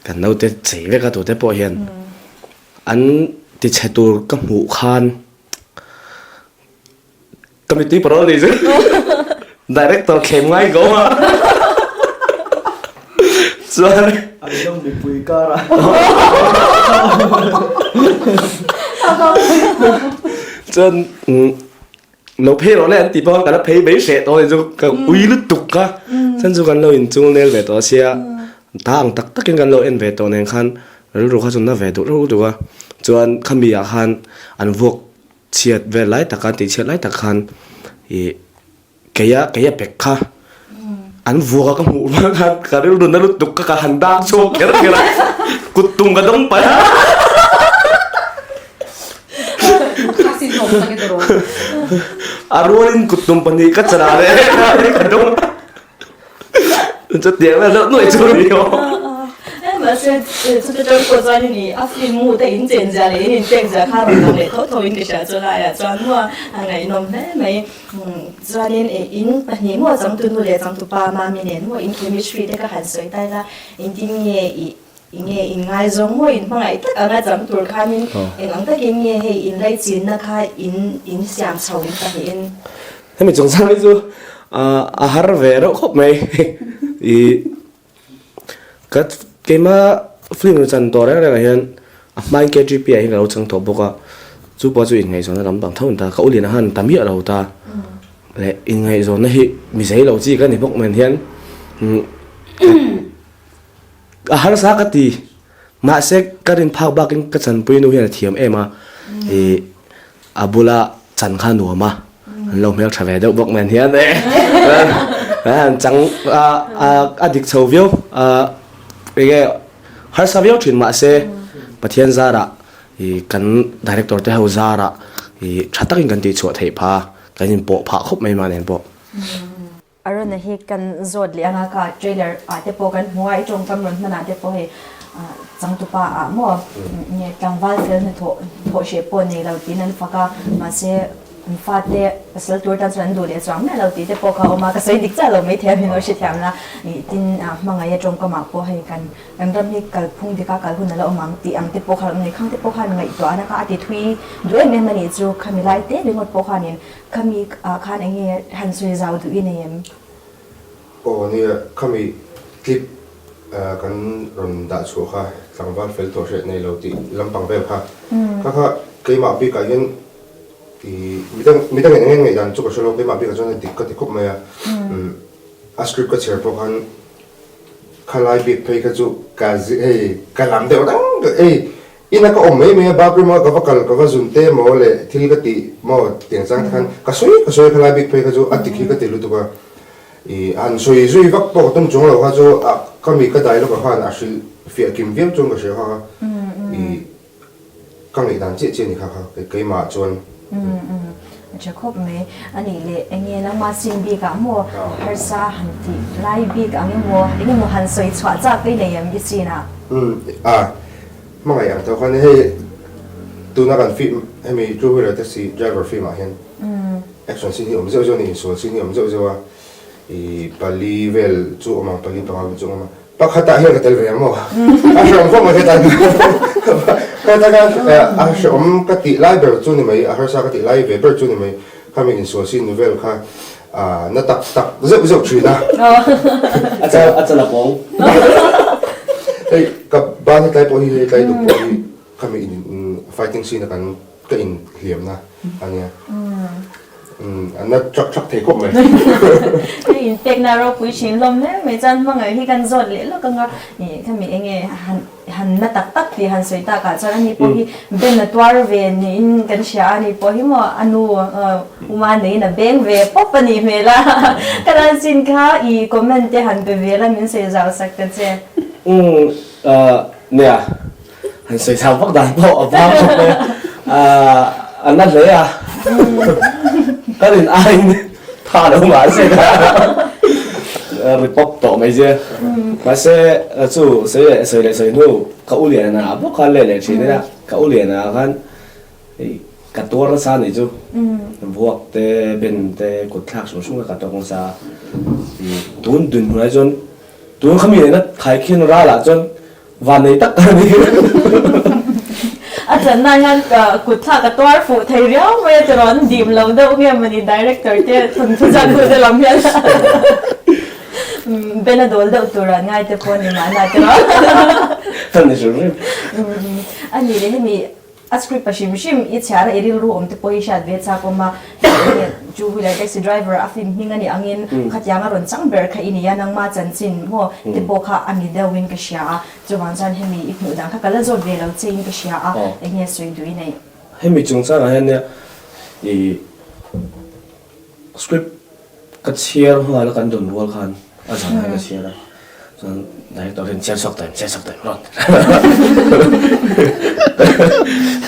kan naute chei vek a tute pawh hian an tichhe tur ka hmuh khan. Ka mittui parawl ni chu director thlem ngai ko a chuan An lo mipui kar a. Chuan lo phei rawh le an ti pawh ka la phei mai hreh tawh ni chu ka ui lutuk ka chuan chu kan lo inchung nel ve tawh sia ta ang tak takin kan lo en ve tawh nen khan rilru kha chu na ve duh reuh lutuk a chuan khami ah khan an vuak Chhiat vel lai tak khan tih chhiat lai tak khan ih keia keia pek kha an vuak a ka hmuh rual khan ka rilru na lutuk ka ka han dak chhuak kher kher a kut tum ka dawng palh a. A rualin kut tum pahnih ka chan ah leh ka dawng a. Chutiang vel deuh nuaih chu a ni aw. Mahse chuta tang pawh chuan i a film mu te in chen zia leh in inpek zia kha rawn lang leh tho tho in ka hria chu laiah chuan maw a ngaihnawm hle mai. Chuanin in pahnih maw changtu nu leh changtu pa Mami nen maw in chemistry te ka han sawi tai la engtin nge i Enge in ngaizawng maw in hmangaih tak anga chang tur khanin eng ang takin nge hei in laichinna kha in in siam chho in pahnihin. Hemi chungchang hi chu a har ve reuh khawp mai. I ka keima film chan tawh reng rengah hian a hmain KTP ah hian ka lo chang tawh bawk a, chu pawh chu inngaihzawnna lam pang tho a ni ta, ka u lian khan ta miah lo ta leh inngaihzawnna hi mi zei lo chi ka ni bawk nen hian A harsa ka ti. Mahse ka rin phak bakin ka chanpui nu hian a thiam em a. Ih a bula chan kha a nuam a. An lo hmel tha ve deuh bawk nen hian eh an chang a a dik chho viau a enge harsa viau thin mahse Pathian zarah ih kan director te ho zarah ih tha takin kan tihchhuah theih pha kan inpawh phah khawp mai mahnen pawh. Arona hi kan zawt leh anga kha trailer ah te pawh kan hmu a, i tawngkam rawn hman ah te pawh hei changtupa ah maw nge tlangval fel hnathawh thawh hreh pawh nei lo tiin an fak a, mahse an fate pasal tur tan chuan an duh leh chuang miah lo tih te pawh kha a awm a, ka sawi dik chiah lo maithei a min lo hrethiam la, tin hmangaih a tawngkam ah pawh hei kan kan ram hi kalphung dika kal hun a la awm ang tih ang te pawh kha a awm nei, khang te pawh khan ngaihtuahna kha a ti thui duh em em a nih chu, khami lai te ringawt pawh khanin Khami ah khan eng nge han sawi zau duh i nei em? Aw nia, khami clip kan rawn dah chhuah kha tlangval fel tawh hriat nei lo tih lampang vel kha. Kha kha keimah bikah hian i midang midang eng eng ngaihdan chu ka hre lo, keimah bikah chuan a dik ka ti khawp mai a. A script ka chhiar pawh khan khalai bik phei kha chu ka hei ka lam deuh reng hei Ina ka awm mai mai a, bathroom a ka va kal ka va zun te maw leh thil ka tih maw tiang chang te khan ka sawi ka sawi khalai bik phei kha chu a dik hi ka ti lutuk a, ih han sawi zui vak pawh ka tum chuang lo kha chu a ka mi ka dialogue ah khan a hrilh fiah kim viau chuan ka hria kha kha ih ka ngaihdan chiah chiah a ni kha kha keimah chuan. A tha khawp mai. A nih leh eng nge nangmah sin bik ah maw harsa han tih lai bik ang emaw eng emaw han sawi chhuah chak i nei em i chin ah? Umm a hmangaih ang tho khan hei tuna kan film hemi two wheeler taxi driver film ah hian action scene hi awm zeuh zeuh a ni insual scene hi awm zeuh zeuh a ih pali vel chu awm ang pali panga vel chu awm a. Pakhatah hian ka tel ve ang maw? A hreawm fawm mai hetlai Hetlai khan a hreawm ka tih lai ber chu ni mai, a harsa ka tih lai ve ber chu ni mai. Khami insual sin nu vel kha na tak tak zeuh zeuh thin a. A chal a chal a pawng. Hei ka ban hetlai pawh hi hetlai duk pawh hi khami in fighting scene a kan ka inhliamna a nia. A na ṭak ṭak thei khawp mai. Hei inpekna ropui thin hlawm hle mai chuan hmangaih hi kan zawt leh lawk anga ih khami enge han han na tak tak tih han sawi takah chuan ani pawh hi ben a tuar ve niin kan hria a ni pawh hi maw a nu uma neiin a beng ve pawp a nih hmel a ka lan chin kha ih comment te han pe ve la min sawi zau sak ta che. Umm nia Han sawi chau vak dan pawh a vang khawp mai a, a na hle a, ka rin aiin tha lo mah se ka ri pawp tawh mai che. Mahse chu sawi leh sawi leh sawi hnu ka u lian ah bawk khan leh leh thin ila, ka u lian ah khan ka tuar nasa anih chu, vuak te ben te kut thlak hrim hrim kha ka tawk nasa a, tun dinhmunah hi chuan tun khami nena thaikhin ralah chuan Van nei tak a ni. A channa hian ka kut thlak a tuar fuh thei riau mai a tiraw an dim lo deuh nge mawni director te thawnthu ziaktu te lam hian Ben a dawl deuh tur an ngai te pawh a ni mahna tiraw. Ka ni hrim hrim. A ni leh hemi A script a hrim hrim i chhiar a i rilru awm te pawh hi hriat ve chak awm a, hei two wheeler taxi driver a film hming a nih angin khatiang a rawn chang ber kha i ni a, nangma chanchin maw te pawh kha a ni deuhin ka hria a, chuvang chuan hemi i hmuh dan kha ka la zawt ve lo che in ka hria a, eng nge sawi duh i neih? Hemi chungchangah hian nia i Script ka chhiar nghal a kan dawn rual khan a zan hian ka chhiar a chuan director hian chhiar chhuak taim chhiar chhuak taim rawn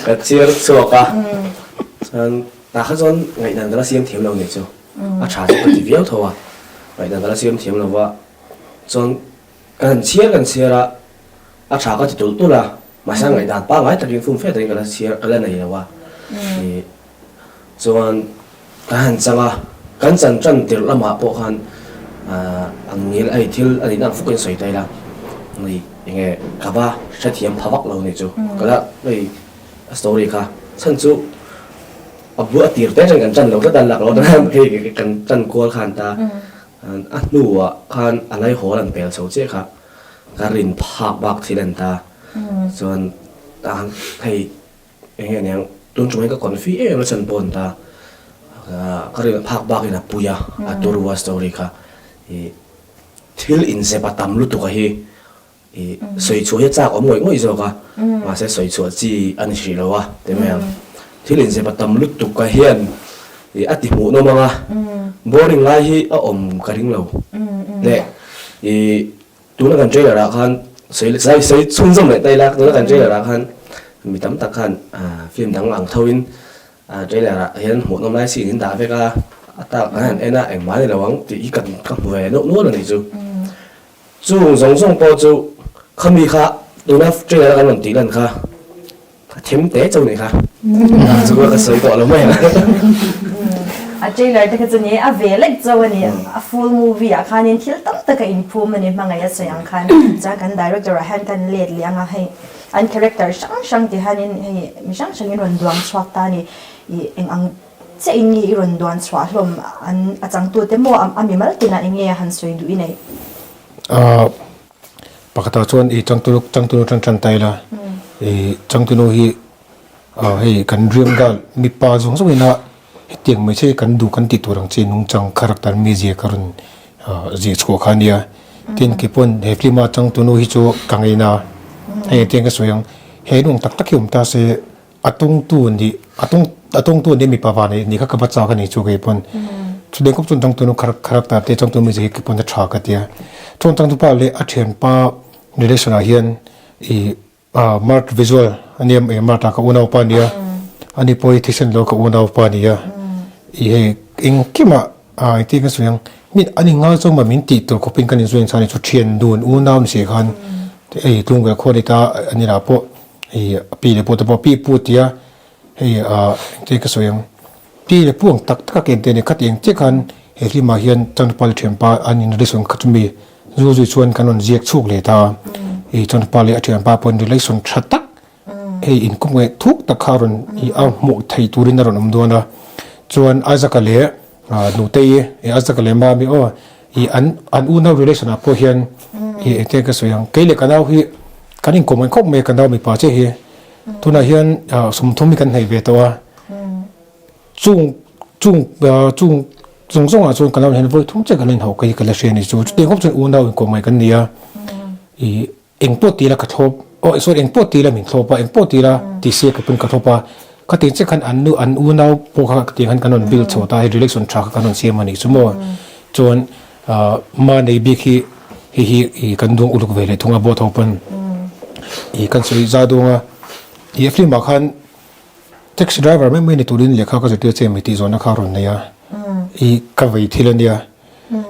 ka chhiar chhuak a chuan tah kha chuan ngaihdan ka la siam thiam lo nih chu a tha chu ka ti viau tho a ngaihdan ka la siam thiam lo va chuan ka han chhiar kan chhiar a a tha ka ti tulh tulh a mahse ngaihdan pangngai takin fum fe takin ka la chhiar ka la nei lo a ih Chuan kan han chang a, kan chan tan tirh lamah pawh khan ang ngil a thil a nihna ang fukin sawi ta ila, hei enge ka va hrethiam pha vak lo nih chu ka la hei a story kha chhan chu a bu a tir te atang kan tan lo tlat a lak lo hei kan tan kual khan ta a hnuah khan a laihawl an pel chho chiah kha ka rin phak bak thil a ni ta chuan hei Eng nge niang, tun ṭum hi ka confi em em a chhan pawh a ni ta. Ka rin phak bakin a pui a, a turu a story kha. Ih thil inzep a tam lutuk a hi ih sawi chhuah hi a chak awm ngawih ngawih zawk a, mahse sawi chhuah chi a ni hrih lo a ti mai ang. Thil inzep a tam lutuk a hian ih a ti hmuhnawm ang a, boring lai hi a awm ka ring lo. Leh ih Tuna kan trailer ah khan sawi sawi sawi chhunzawm leh ta ila tuna kan trailer ah khan mi tam tak khan film dang ang tho in trailer ah hian hmuhnawm lai scene in dah vek a a tak kan han en a engmah a ni lo ang tih hi ka ka hmu ve nual nual a nih chu chung zawng zawng pawh chu khami kha tuna trailer a kan rawn tih lan kha A them te chauh nih kha. Chu ka sawi tawh lo mai ang. A trailer te kha chu ni a ve lek chauh a ni. A full movie ah khanin thil tam tak a inphum a ni hmangaih a sawi ang khan. Chuan kan director ah hian kan let leh ang a hei an character hrang hrang ti hianin hei mi hrang hrangin rawn duang chhuak ta a ni. Ih eng ang chiah in nge i rawn duan chhuah hlawm an a changtute maw a mimal tinah eng nge a han sawi duh i neih? Pakhatah chuan i changtunu changtunu tan tan ta ila i changtunu hi ah hei kan dream girl mipa zawng zawng ina hetiang hmeichhia hi kan duh kan tih tur ang chi nungchang character mizia ka rawn ah zir chhuah kha ania tin keipawn he film a changtunu hi chu ka ngeina hei engtin ka sawi ang he nuam tak tak hi awm ta se A tawngtu nih a tawng a tawngtu nih mipa va nih nih kha ka va chak a ni chu kei pawn chutiang kawp chuan changtunu character te changtunu mizia hi kei pawn a tha ka tia chuan changtupa leh a thianpa relation ah hian ih ah Mark visual a nia ih Mark ah ka unaupa a nia ani pawh hi thisen lo ka unaupa a nia ih hei engkimah ah engtin ka sawi ang mi an inngai zawng mah min tih tur khawpin kan inzui ang chuan chu thian dun unau ni si khan hei tlungvel khaw a ni ta a ni lah pawh. Hei a pi leh pu te pawh pi pu tia hei ah engtin ka sawi ang pi leh pu ang tak tak a ken te a ni khatiang chiah khan he hlimah hian changtupa leh thianpa an in relation kha chumi Zu zui chuan kan rawn ziak chhuk leh ta a, i chuan pa leh a thianpa pawhin relation tha tak hei inkawm nge thuk tak kha a rawn i a hmuh theih turin a rawn awm dawn a. Chuan Isaac-a leh Nutei, Isaac-a leh Mami aw i an an unau relation ah pawh hian i engtin nge ka sawi ang, kei leh ka nau hi kan inkawm ngai khawp mai a, ka nau mipa chiah hi tunah hian 30 hi kan hnaih ve tawh a. Chung chung chung zawng zawngah chuan ka lo hian vawi thum che ka la inhauh ka hi ka la hria a ni chu. Chutiang khawp chuan unau inkawm ngai kan ni a, ih eng pawh ti ila ka thlawp aw sorry eng pawh ti ila min thlawp a, eng pawh ti ila ti se ka pawn ka thlawp a, khatiang chiah khan an nu an unau pawh kha khatiang khan kan rawn build chho ta a, hei relation tha kha kan rawn siam a nih chu maw. Chuan ah ma nei bik hi hei hi ih kan duang uluk ve leh thung a board ho pawn ih kan sawi za dawn a, ih a film ah khan Taxi driver mai mai ni turin lehkha ka zirtir che mi tih zawhna kha a rawn nei a, i ka vei thil a nia.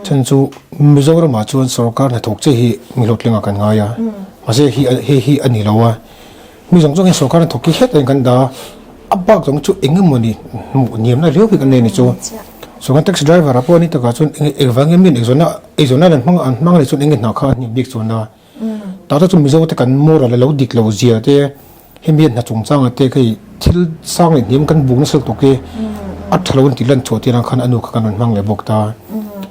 Chhan chu Mizoramah chuan sorkar hnathawk che hi mi hlawhtling ah kan ngai a, mahse hi hei hi a ni lo a, mi zawng zawng hian sorkar hnathawk hi heta in kan dah a, a bak zawng chu eng emawni hmuh niamna riau hi kan nei a ni chu. Chuan taxi driver ah pawh ni takah chuan eng engvang nge min eizawnna eizawnna an hmang an hmang a nih chuan eng nge hna kha a hnim bik chuan a. Tah chuan Mizo te kan moral a lo dik lo zia te, hemi a hna chungchanga te hei thil sang leh hniam kan buk nasa lutuk hi a tha lo an tih lan chhuah tir ang khan a nu kha kan rawn hmang leh bawk ta.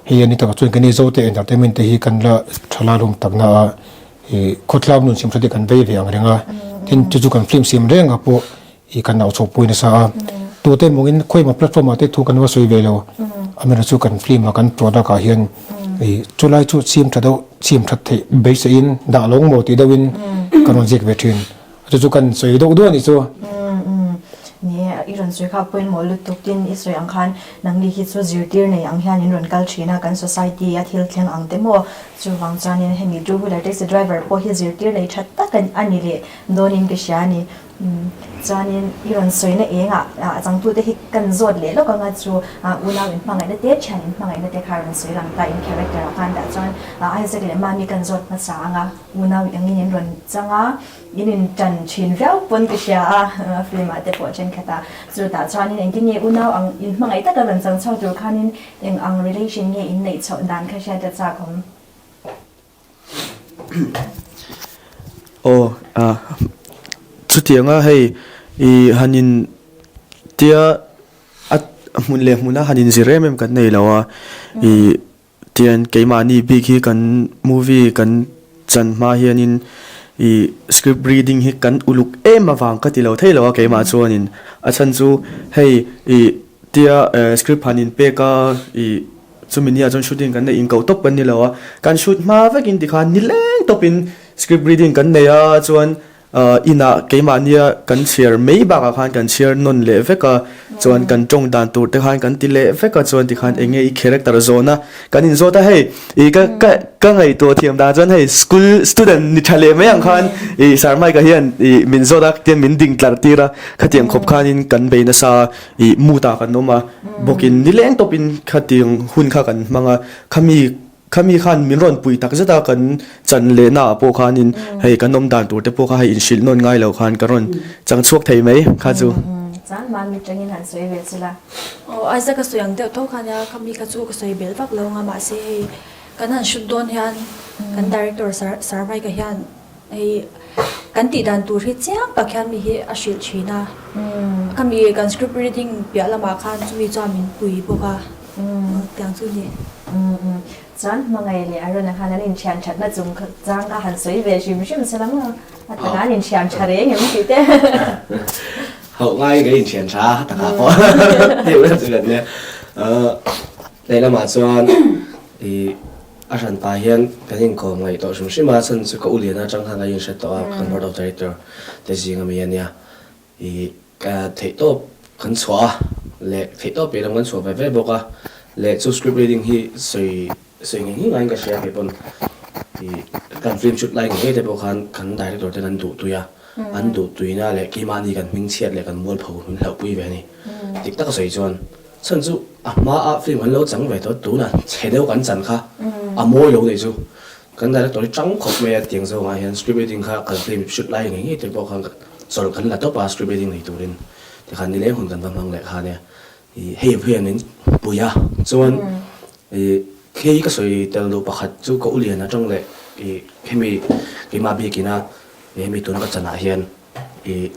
Hei a ni takah chuan keini Zote entertainment te hi kan la tha la hlawm tak na a, ih khawtlang nun siam tha te kan vei ve ang reng a, tin chu chu kan film siam reng ah pawh ih kan au chhuahpui nasa a, tute mawngin khawimaw platform ah te thu kan va sawi ve lo, amaherawhchu chu kan film ah kan product ah hian ih chulai chu siam tha deuh siam that theih beiseiin dah lo maw tih deuhin kan rawn ziak ve thin, chu chu kan sawi deuh duah a nih chu. Ni e, i rawn sawi kha pawimawh lutuk tin i sawi ang khan nangni hi chu zirtir nei ang hian in rawn kal thin a, kan society a thil thleng ang te maw chuvang chuanin hemi two wheeler taxi driver pawh hi zirtir nei tha tak a ni leh dawnin ka hria a ni. Chuanin i rawn sawina engah a changtute hi kan zawt leh lawk anga chu unau inhmangaihna te, thian inhmangaihna te kha rawn sawi lang ta in character ah khan dah chuan Isaac leh Mami kan zawt hmasa anga unau engin in rawn chang a, in in tan thin viau pawn ka hria a film ah te pawh thenkhat a, chutah chuanin engtin nge unau ang inhmangaih taka rawn chang chho tur khanin eng ang relation nge in neih chhoh dan kha hriat a chak awm. Aw ah chutianga hei ih han in tia a hmun leh hmuna han inzir em em kan nei lo a ih tian keimahni bik hi kan movie kan chan hma hianin ih script reading hi kan uluk em avang ka ti lo thei lo a keimah chuanin a chhan chu hei ih tia script han inpek a ih. Chumi nia chuan shooting kan neih inkoh tawp kan ni lo a, kan shoot hma vekin tikhan nileng tawpin script reading kan nei a, chuan inah keimahnia kan chhiar mai bakah khan kan chhiar nawn leh vek a, chuan kan tawng dan tur te khan kan ti leh vek a, chuan tikhan eng nge i character zawhna kan inzawt a, hei ih ka ka ka ngaihtuah thiam dan chuan hei school student ni tha leh mai ang khan ih Sir Mike-a hian ih min zawt a, tiang min ding tlar tir a, khatiang khawp khanin kan bei nasa a. Ih mood ah kan awm a, bawkin nileng tawpin khatiang hun kha kan hmang a, khami khami khan min rawn pui tak zet a kan chan lehna ah pawh khanin hei kan awm dan tur te pawh kha hei inhrilh nawn ngai lo khan ka rawn chang chhuak thei mai kha chu. Chuan mahni tangin han sawi ve chu la. Aw Isaac a sawi ang deuh tho khan a khami kha chu ka sawi belh vak lo ang a mahse hei kan han shoot dawn hian kan director Sir Sir Mike-a hian Hei kan tih dan tur hi chiang tak hian mi hi a hrilh thin a, khami kan script reading piah lamah khan chumi chuan min pui bawk a, tiang chu ni. Chuan hmangaih leh Arun-a khan an inthian thatna chung chang kha han sawi ve hrim hrim se la maw? A takah an inthian tha reng em tih te. Hauh ngaiin kan inthian tha a, takah pawh tih vel chu kan nia. Lehlamah chuan ih a hran pah hian kan inkawm ngaih tawh hrim hrim a, chhan chu ka u Liana atang khan ka inhre tawh a, kan board of director te zing ami a nia. Ih ka theihtawp kan chhuah a leh theihtawp piah lam kan chhuah ve ve bawk a, leh chu script reading hi sawi sawi ngei ngei ngaiin ka hria kei pawn ih kan film shoot lai ngei ngei te pawh khan kan director ten an duh tui a, an duh tuina leh keimahni kan hmingchhiat leh kan mualpho min hlauhpui ve a ni. Dik taka sawi chuan Chhan chu a hma a film kan lo chang ve tawh tunah chhe deuh kan chan kha a mawi lo nih chu. Kan director hi tang khawp mai a tiang zawngah hian script reading kha kan film shoot lai ngei ngei te pawh khan chawlh kan la tawp a script reading nei turin tikhan nileng hun kan va hmang leh kha nia. Ih hei hian min pui a chuan ih. Khi ka sawi tel duh pakhat chu ka u lian atang leh i hemi keimah biakina hemi tuna ka chanah hian i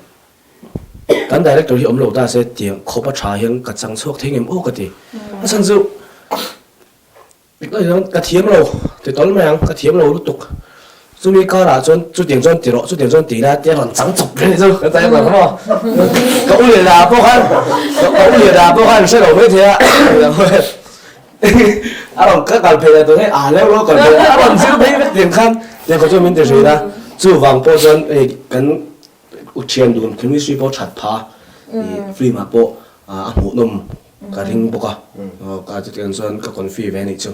kan director hi awm lo ta se tiang khawp a tha hian ka chang chhuak thei ngem aw ka ti. A chhan chu Ka thiam lo ti tawl mai ang, ka thiam lo lutuk. Chumi karah chuan chutiang chuan ti rawh, chutiang chuan ti la tia rawn chang chawp reng chu ka chai vang maw. Ka u leh dah pawh khan, ka u leh dah pawh khan hre lo mai thei a. A rawn ka kal phei a tun hei a leuh lo kal phei a rawn zir phei vek tiang khan tiang khaw chuan min ti hrin a. Chuvang pawh chuan hei kan u thian dun chemistry pawh that pha film ah pawh a hmuhnawm Ka ring bawk a, ka chutiang chuan ka confi ve anih chu.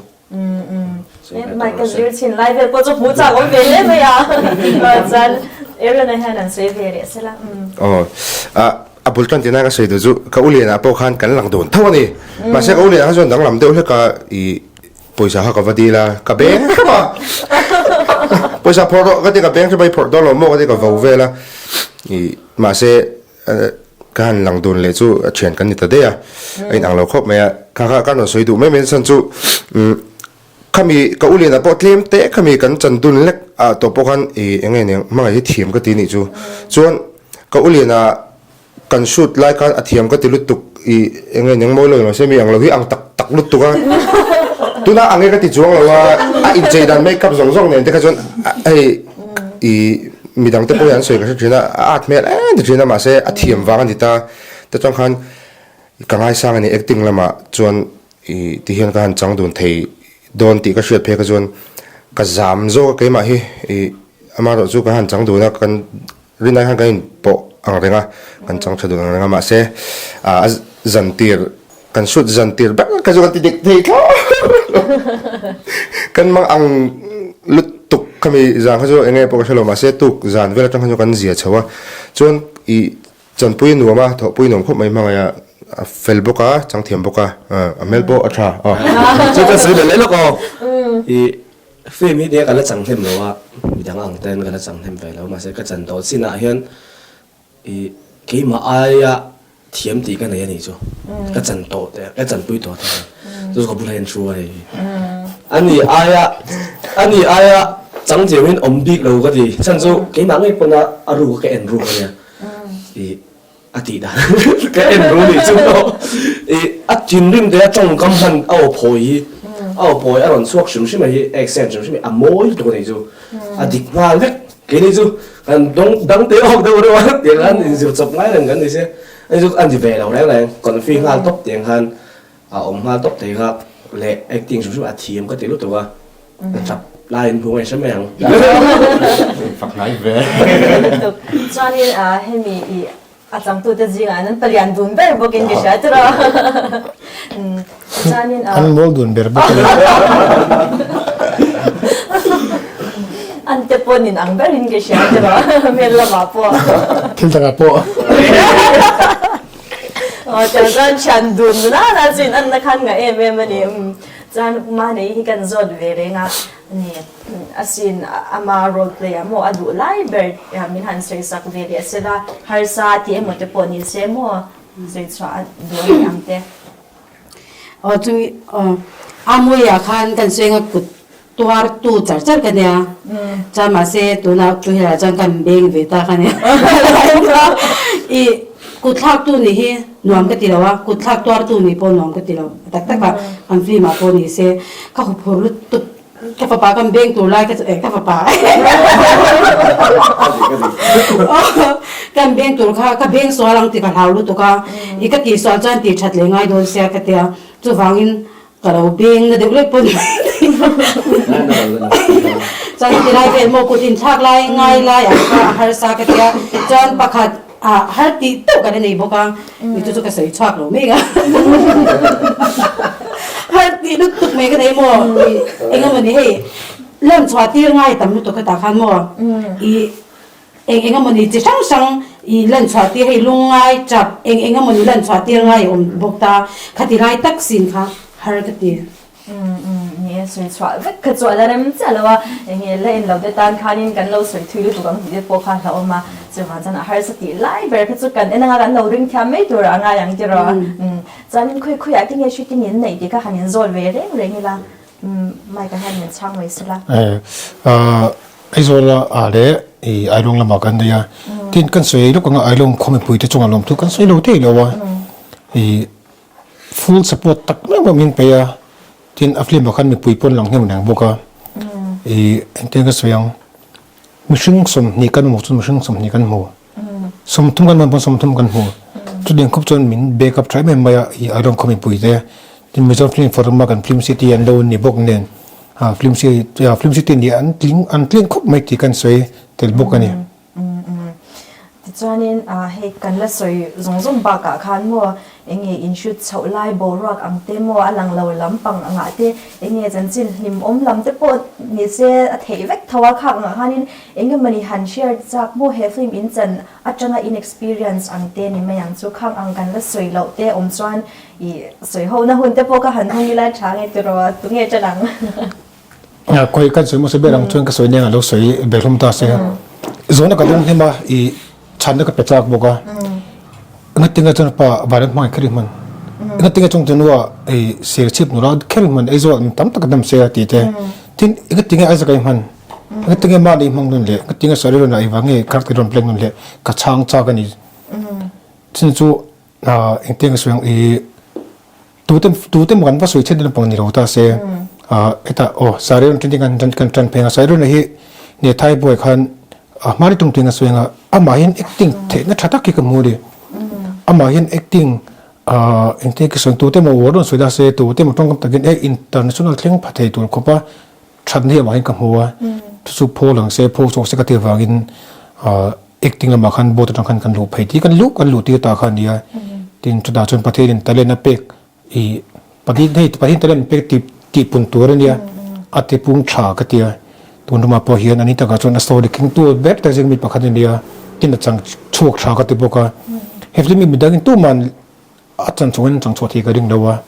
Mai ka zir chin lai vel pawh chu hmuh chak awm ve hle mai a, chuan Aaron-a hian an sawi ve leh sela. Aw, a bul tan tina ka sawi duh chu ka u lianah pawh khan kan lang dawn tho a ni. Mahse ka u lianah kha chuan danglam deuh hlek a i pawisa kha ka va dil a, ka beng hrep a. Pawisa phawrh rawh ka ti ka beng hrep a, i phawrh dawn lo maw ka ti ka vo vel a. I mahse Ka han lang dun leh chu a thian kan ni ta daih a, a inang lo khawp mai a. Kha kha ka rawn sawi duh mai mai chhan chu khami ka u lianah pawh tlem te khami kan chan dun lek ah tawh pawh khan ih eng nge nia hmangaih hi thiam ka ti nih chu. Chuan ka u lianah kan shoot lai khan a thiam ka ti lutuk ih eng nge nia mawi lo mahse mi ang lo hi ang tak tak lutuk a. Tuna ang nge ka ti chuang lo a, a inchei dan makeup zawng zawng nen te kha chuan hei ih Midang te pawh hi an sawi ka hre thin a, a at hmel em ti thin a mahse a thiam vang a ni ta. Te chuan khan ka ngaisang a ni acting lamah chuan ih ti hian ka han chang dun thei dawn tih ka hriat phei kha chuan ka zam zawk a keimah hi ih amaherawh chu ka han chang dun a kan rinai khan kan inpawh ang reng a kan chang tha dun ang reng a mahse ah a zan tir kan shoot zan tir ber kha chu kan ti dik thei thlawt lo kan mang ang lutuk khami zan kha chu eng nge pawh ka hre lo mahse tuk zan vel atang khan chu kan zia chho a chuan ih chanpui nuam a thawhpui nuam khawp mai hmangaih a a fel bawk a chang thiam bawk a a hmel pawh a tha aw Chu ka sawi belh leh lawk aw ih film hi nia ka la chang hnem lo a midang ang ten ka la chang hnem ve lo mahse ka chan tawh chinah hian I keimah aia thiam tih ka nei a nih chu. Ka chan tawh te, ka chanpui tawh te. Chu chu ka bulah hian thu a ni. Ani aia, ani aia chang chiangin awm bik lo ka ti. Chhan chu keimah ngei pawn a a ruk a ka en ruk a nia. I a tih dan ka en ru nih chu pawh. I a thinrim te a tawngkam hman a aw phawi hi, a aw phawi a rawn chhuak hrim hrim a hi, accent hrim hrim hi a mawi lutuk a nih chu. A dik nghal vek. Keini chu kan dawng dang te awk deuh reuh a tiang khan inzir chawp ngai reng kan ni se ani chu a ni ve lo reng reng confi nghal tawp tiang khan a awm nghal tawp thei kha leh acting hrim hrim a thiam ka ti lutuk a ka tap lai in hmu ngaih hre mai ang. Fak hnai ve. Chuanin hemi i A changtute zingah an palian dun ber bawkin ka hria tiraw. Chuanin An mawl dun ber bawk a ni. An te pawh nin ang berin ka hria tiraw hmel lamah pawh. Thil dangah pawh. Aw tiang chuan thian dun nana chu in anna khan ngah em em a ni. Chuan mahni hi kan zawt ve reng a. Ni, asin ama role play ah maw a duh lai ber min han sawi sak ve leh se la, harsa tih emaw te pawh ni se maw sawi chhuah a duh a ni ang te. Aw chumi aw a muiah khan kan sawi anga kut tuar tu char char ka nia, chuan mahse tunah chu helaiah chuan kan beng ve ta ka nia i kut thlak tu nih hi nuam ka ti lo a, kut thlak tuar tu nih pawh nuam ka ti lo tak tak a, kan film ah pawh ni se ka huphur lutuk. Ka fapa kan beng tur lai ka chu eh ka fapa kan beng tur kha ka beng sual ang tih ka hlau lutuk a i ka tih sual chuan tih that leh ngai dawn sia ka tia chuvangin ka lo beng na deuh lek pawh ni chuan tilai vel maw kut inthlak lai ngai lai ang kha a harsa ka tia chuan pakhat ah har tih teuh ka la nei bawk a ni chu chu ka sawi chhuak lo mek a har tih lutuk mai ka nei maw eng emaw ni hei lan chhuah tir ngai tam lutuk hetah khan maw ih eng eng emaw ni chi hrang hrang ih lan chhuah tir hei lungngai tap eng eng emaw ni lan chhuah tir ngai a awm bawk ta khati lai tak sin kha har ka ti. Ni e, sawi chhuah vek kha chu a la rem chiah lo a, enge la en lo te tan khanin kan lo sawi thui lutuk ang tih te pawh kha a hlauhawm a, chuvang chuan a harsa tih lai ber kha chu kan en anga kan lo ring thiam mai tur a ngai ang tiraw. Chuanin khawi khawiah te nge shooting in neih tih kha han inzawt ve reng reng ila. Mike-a hian min chhang mai sela. Aizawl ah leh i Ailawng lamah kan nei a, tin kan sawi lawk anga Ailawng khaw mipui te chungah lawmthu kan sawi lo thei lo a, i full support tak meuh meuh min pe a, tin a film ah khan mipui pawn lang hnem reng bawk a, i engtin ka sawi ang mihring 20 kan hmuh chuan mihring 20 kan hmu, 30 kan hman pawn 30 kan hmu, chutiang khawp chuan min back up tha em em mai a i Ailawng khaw mipui te, tin Mizo Film Forum a kan Film City an lo ni bawk nen. Film City Film City nih an tling an tling khawp mai tih kan sawi tel bawk a ni. Tichuanin hei kan la sawi zawng zawng bakah khan maw eng nge in shoot chhoh lai boruak ang te maw a lang lo lampang angah te eng nge chanchin hlimawm lam te pawh ni se a theih vek tho a khak angah khanin eng emawni han share chak maw he film in chan atanga in experience ang te ni mai ang chu khang ang kan la sawi loh te awm chuan I sawi ho na hun te pawh ka han hmang ila tha nge tiraw a tunge ṭan ang. Khawi kan sawi hmasa ber ang chuan ka sawi nen a lo sawi ber hlawm ta se. Zawhna ka dawng hnem a, i chhanna ka pe chak bawk a. Engatinge chuan pa Vairam hmangaih kher i hman? Engatinge chung chu nua i serchhip nula kher i hman? Aizawl ah tam tak a dam se a ti te. Tin, engatinge Isaac a i hman? Engatinge mahni i hmang nawn leh? Engatinge Sarirawn ah i vang nge character i rawn play nawn leh? Ka chhang chak a ni. Chin chu Engtiang ka sawi ang i tute tute maw kan va sawi chhet lampang ni lo ta se hetah aw Sarion twenty kan kan tan pheng a Sarion hi ne Thai boy khan a hmari tum tuin a sawi ang a amah hian acting theihna tha tak hi ka hmu a ni amah hian acting engtiang ka sawi ang tute maw uar rawn sawi ta se tute maw tawngkam takin e international thleng pha thei tur khawpa thatna hi amah hian ka hmu a chu chu phaw lang se phaw chhuak se ka tih avangin Acting lamah khan board atang khan kan luh phei tih kan luh kan luh tir ta kha a nia. Tin chutah chuan Pathianin talent a pek i Pathian hei Pathian talent pek tih tih pun tur a nia a ti pung tha ka tia. Tun ramah pawh hian ani takah chuan a story kengtu ber te zing mi pakhat a nia tin a chang chhuak tha ka ti bawk a. He film hi midangin tuman A chan chungin an chang chhuah thei ka ring lo a,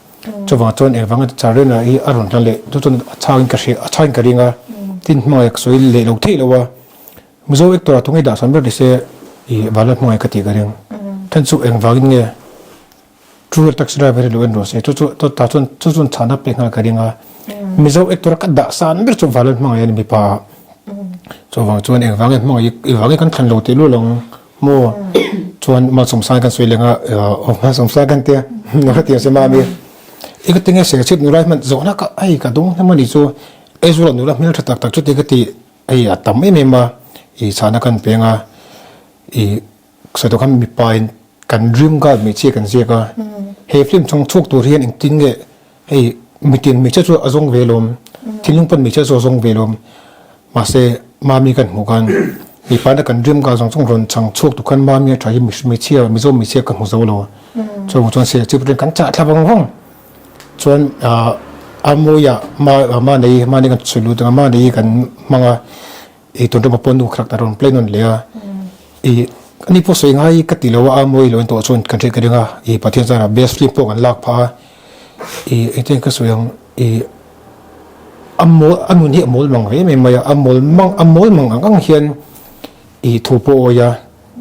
chuvang chuan engvanga Charena hi a rawn hla leh chu chuan a chhangin ka hria, a chhangin ka ring a, tin hmangaih ka sawi leh lo theih lo a, Mizo actor ah tunge dah sawn ber ni se i Vanlal hmangaih ka tih ka ring. Then chu engvangin nge True Real Taxi Driver hi lo en rawh se, chu chu tah chuan chu chuan chhana pek nghal ka ring a, Mizo actor a ka dah san ber chu Vanlal hmangaih a ni mipa ah, chuvang chuan engvangin hmangaih engvangin kan thlan lo teh lul ang. Maw chuan Malsawmsang kan sawi leng a, aw Malsawmsang kan tia nula tiang se mami i ka tinge seng chhip nula hman zawhna ka ai ka dawng hnem ani chu Aizawl ah nula hmel tha tak tak chu ti ka ti hei a tam em em a i chhahna kan peng a i sawi tawh khan mipa in kan dream girl hmeichhia kan ziak a he film chhung chhuak tur hian engtin nge Hei mitin hmeichhia chu a zawng ve lawm, thinlung pawn hmeichhia chu a zawng ve lawm. Mahse Mami kan hmuh khan mipa na kan dream girl zawng zawng rawn chang chhuak tuk khan Mami a tha hi hmeichhia Mizo hmeichhia ka hmu zo lo. Chuan chuan se chip rin kan chah thla vang vang. Chuan a mawia ma ma nei ma nei kan sawi lut anga ma nei kan hmang a i tun ṭawm a pawn nu kha ta rawn play nawn leh a. I ani pawh sawi ngai ka ti lo a a mawi lo in tawh chuan kan hriat ka ring a i Pathian chuan a best film pawh kan lak phah a. I engtin ka sawi ang i a mawl a nun hi a mawl mang ve em em mai a a mawl mang a mawl mang ang ang hian i thu pawh a awi a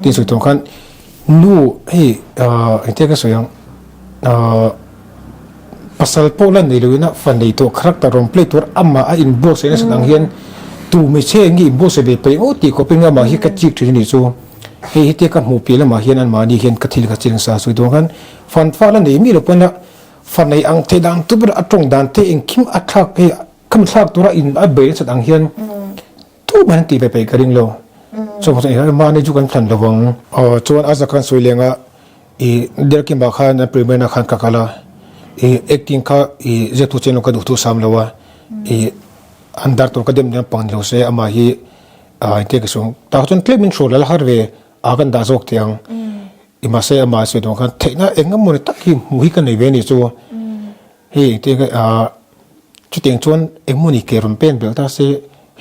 tin sawi tawh khan nu hei ah engtin ka sawi ang ah pasal pawh la nei loin a fa nei tawh character rawn play tur amah a inbuatsaih nasat ang hian tu hmeichhia eng nge inbuatsaih ve peih ngawt tih khawpin amah hi ka chik thin a nih chu hei hetia ka hmuh piah lamah hian anmahni hian ka thil ka ching sa sawi dawn khan Fan fal a nei mi lo pawn a fa nei ang theih dan tu ber a tawng dan te engkim a thlak hei khami thlak tura in a bei nasat ang hian tu man an tih ve peih ka ring lo chuan chuan eng mahni chu kan thlan lo vang. Aw chuan a zak kan sawi leng a i Derkima khan a premier na khan ka kal a i acting kha i ziaktu chen lo ka duh thu sam lo a i an dar tur ka dem nen pang ni lo se amah hi a engtia ka sawi ang tah chuan tlem in hrual a la har ve a kan dah zawk teh ang. I mahse amah sawi dawn khan theihna eng emaw ni tak hi hmuh hi ka nei ve a nih chu. Hei engtin nge ah chutiang chuan engmaw ni ke rawn pen belh ta se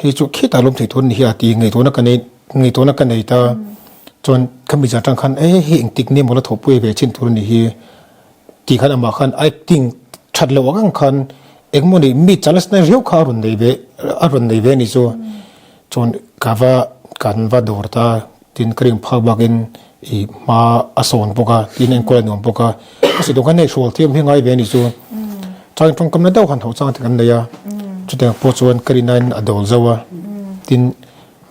hei chu khitah lawm thei tur a ni hi a ti ngaihtuahna ka nei ngaihtuahna ka nei ta. Chuan khami zan atang khan e hei engtik nge maw la thawhpui ve chin tur a nih hi tih khan amah khan acting that loh ang ang khan engmaw ni mi challenge na riau kha a rawn nei ve a rawn nei ve a nih chu. Chuan ka va kan va dawr ta tin ka ring phak bakin i hma a sawn bawk a tin enkawl a nuam bawk a ka sawi duh khan hei hrual thiam hi ngai ve a ni chu chuan tawngkam na deuh han hauh chang te kan nei a. Chutiang pawh chuan ka rinain a dawl zo a. Tin,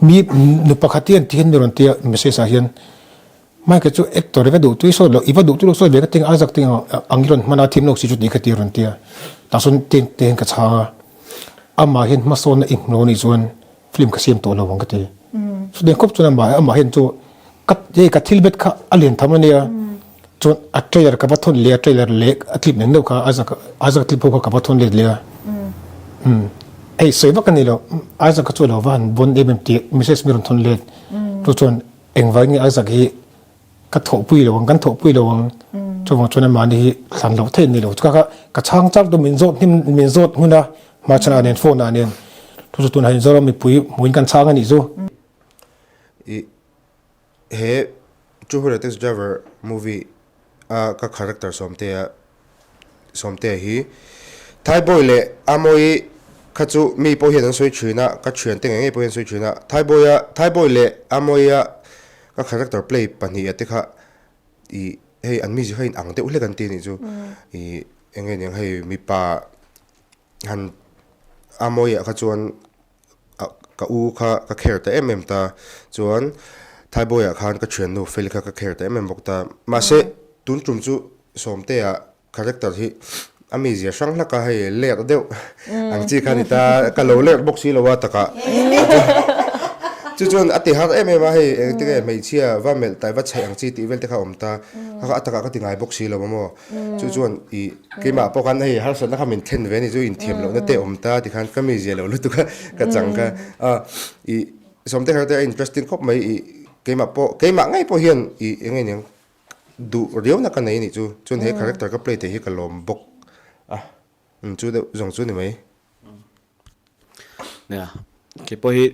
mi nu pakhat hian ti hian mi rawn ti a message ah hian, Mike chu actor i va duh tui sawt lo, i va duh tui lo sawt ve ka ti ang, Isaac te ang i rawn hman a thim lawk si chu tih kha ti a rawn ti a. Tah chuan te te hian ka chhang a, amah hian hmasawnna i hmu lo anih chuan film ka siam tawh lo ang ka ti. Chutiang khawp chuan amah amah hian chu ka hei ka thil bet kha a lian tham ania, chuan a trailer ka va thawn leh a trailer leh a clip nen deuh kha Isaac Isaac clip ho kha ka va thawn let leh a. Hei sawi vak a ni lo, Isaac kha chu a lo va han bon em em tih message mi rawn thawn let chu chuan Engvangin nge Isaac hi ka thawhpui lo ang, kan thawhpui lo ang, chuvang chuan amahni hi thlan loh theih a ni lo. Chukah kha ka chhang chak duh min zawt hnim min zawt hmun a, hmaichhan ah nen phone ah nen chu chu tunah hian Zoram mipui hmuin kan chhang a nih chu. I he Two Wheeler Taxi Driver movie a ka character Sawmtea Sawmtea hi Thaiboy leh Amawi kha chu mi pawh hian an sawi thin a, ka thiante ngei ngei pawh hian an sawi thin a, Thaiboy-a Thaiboy leh Amawia ka character play pahniha te kha ih hei an mizia kha in ang deuh hlek an ti anih chu ih eng nge niang hei mipa han Amawia kha chuan ka u kha ka care ta em em ta chuan Thaiboy-ah khan ka thiannu Feli kha ka care ta em em bawk ta mahse tun tum chu Sawmtea character hi a mizia hrang hlak a hei ler deuh ang chi kha a ni ta ka lo ler bawk si lo a takah chu chuan a ti har em em a hei engtin nge hmeichhia va melh tai va chhaih ang chi tih vel te kha a awm ta kha kha a takah ka ti ngai bawk si lo a maw chu chuan ih keimah pawh khan hei harsatna kha min thlen ve a ni chu inthiam lohna te a awm ta tikhan ka mizia lo lutuk a ka chang kha a ih Sawmte kha te a interesting khawp mai ih keimah pawh keimah ngei pawh hian ih eng nge niang duh riauna ka nei a nih chu chuan he character ka play theih hi ka lawm bawk a chu deuh zawng chu a ni mai. Nia keipawh hi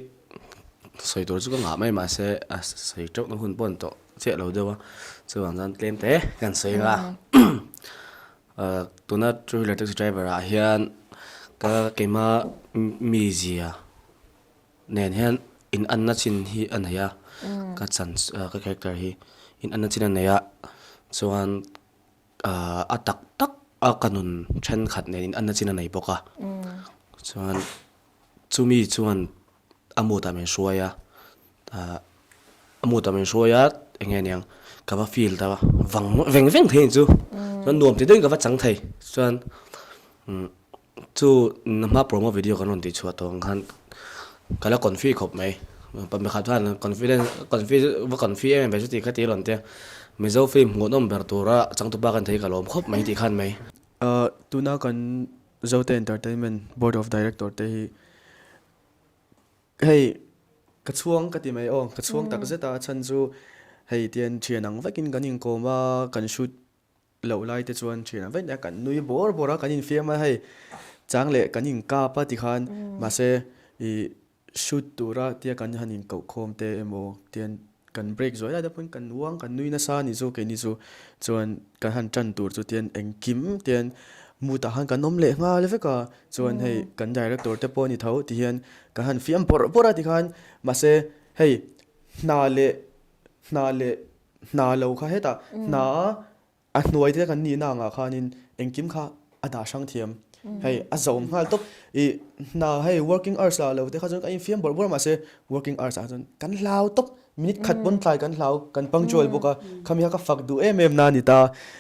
sawi tur chu ka ngah mai mahse a sawi teuh na hun pawh a ni tawh chiah lo deuh a chuvang chuan tlem te kan sawi anga tuna two wheeler taxi driver ah hian ka keima mizia nen hian in anna chin hi a nei a ka chan ka character hi in anna chin a nei a chuan. A tak tak a ka nun thenkhat nen in anna chin a nei bawk a chuan chumi chuan a mood ah min hruai a a mood ah min hruai a eng nge niang ka va feel ta vang veng veng thei chu chuan nuam ti deuhin ka va chang thei chuan Chu na hma promo video kan rawn tih chhuah tawh ang khan ka la confi khawp mai. Pakhat khan confidence confi va confi em em ve chu tih kha ti rawn tia Mizo film hmuhnawm ber tura changtupa kan thei ka lawm khawp mai tih khan mai. Tuna kan Zote Entertainment Board of Director te hi hei ka chhuang ka ti mai aw, ka chhuang tak zet a, a chhan chu hei tian thian ang vekin kan inkawm a, kan shoot loh lai te chuan thian ang vek nia kan nui bawr bawr a kan infiam a hei chang leh kan inkap a tikhan mahse ih shoot tura tia kan han inkoh khawm te emaw tian kan break zuai lai te pawhin kan uang kan nui nasa a ni chu keini chu chuan kan han tan tur chu tian engkim tian mood ah khan kan awm leh nghal vek a chuan hei kan director te pawh a ni tho tihian kan han fiam bawrh bawrh a tikhan mahse hei hna leh hna leh Hna lo kha hetah hna a hnuai te kan nihna angah khanin engkim kha a dah hrang thiam. Hei a zawm nghal tawp. Ih hna hei working hours lah lo te kha chuan ka infiam bawrh bawrh a mahse working hours ah chuan kan hlau tawp. Minute khat pawn tlai kan hlau, kan punctual bawk a. Khami kha ka fak duh em em na a ni ta.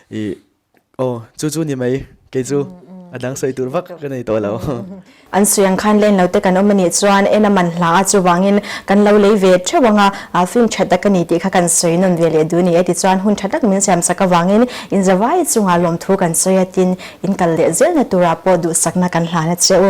Ih Aw, chu chu ni mai, kei chu a dang sawi tur vak ka nei tawh lo. An sawi ang khan len lo te kan awm a nih chuan en a man hla a, chuvangin kan lo lei ve theuh ang a, film tha tak a ni tih kha kan sawi nawn ve leh duh a ni e. Tichuan hun tha tak min siam sak avangin inzavai chungah lawmthu kan sawi a, tin in kal leh zelna turah pawh duhsakna kan hlan a che u.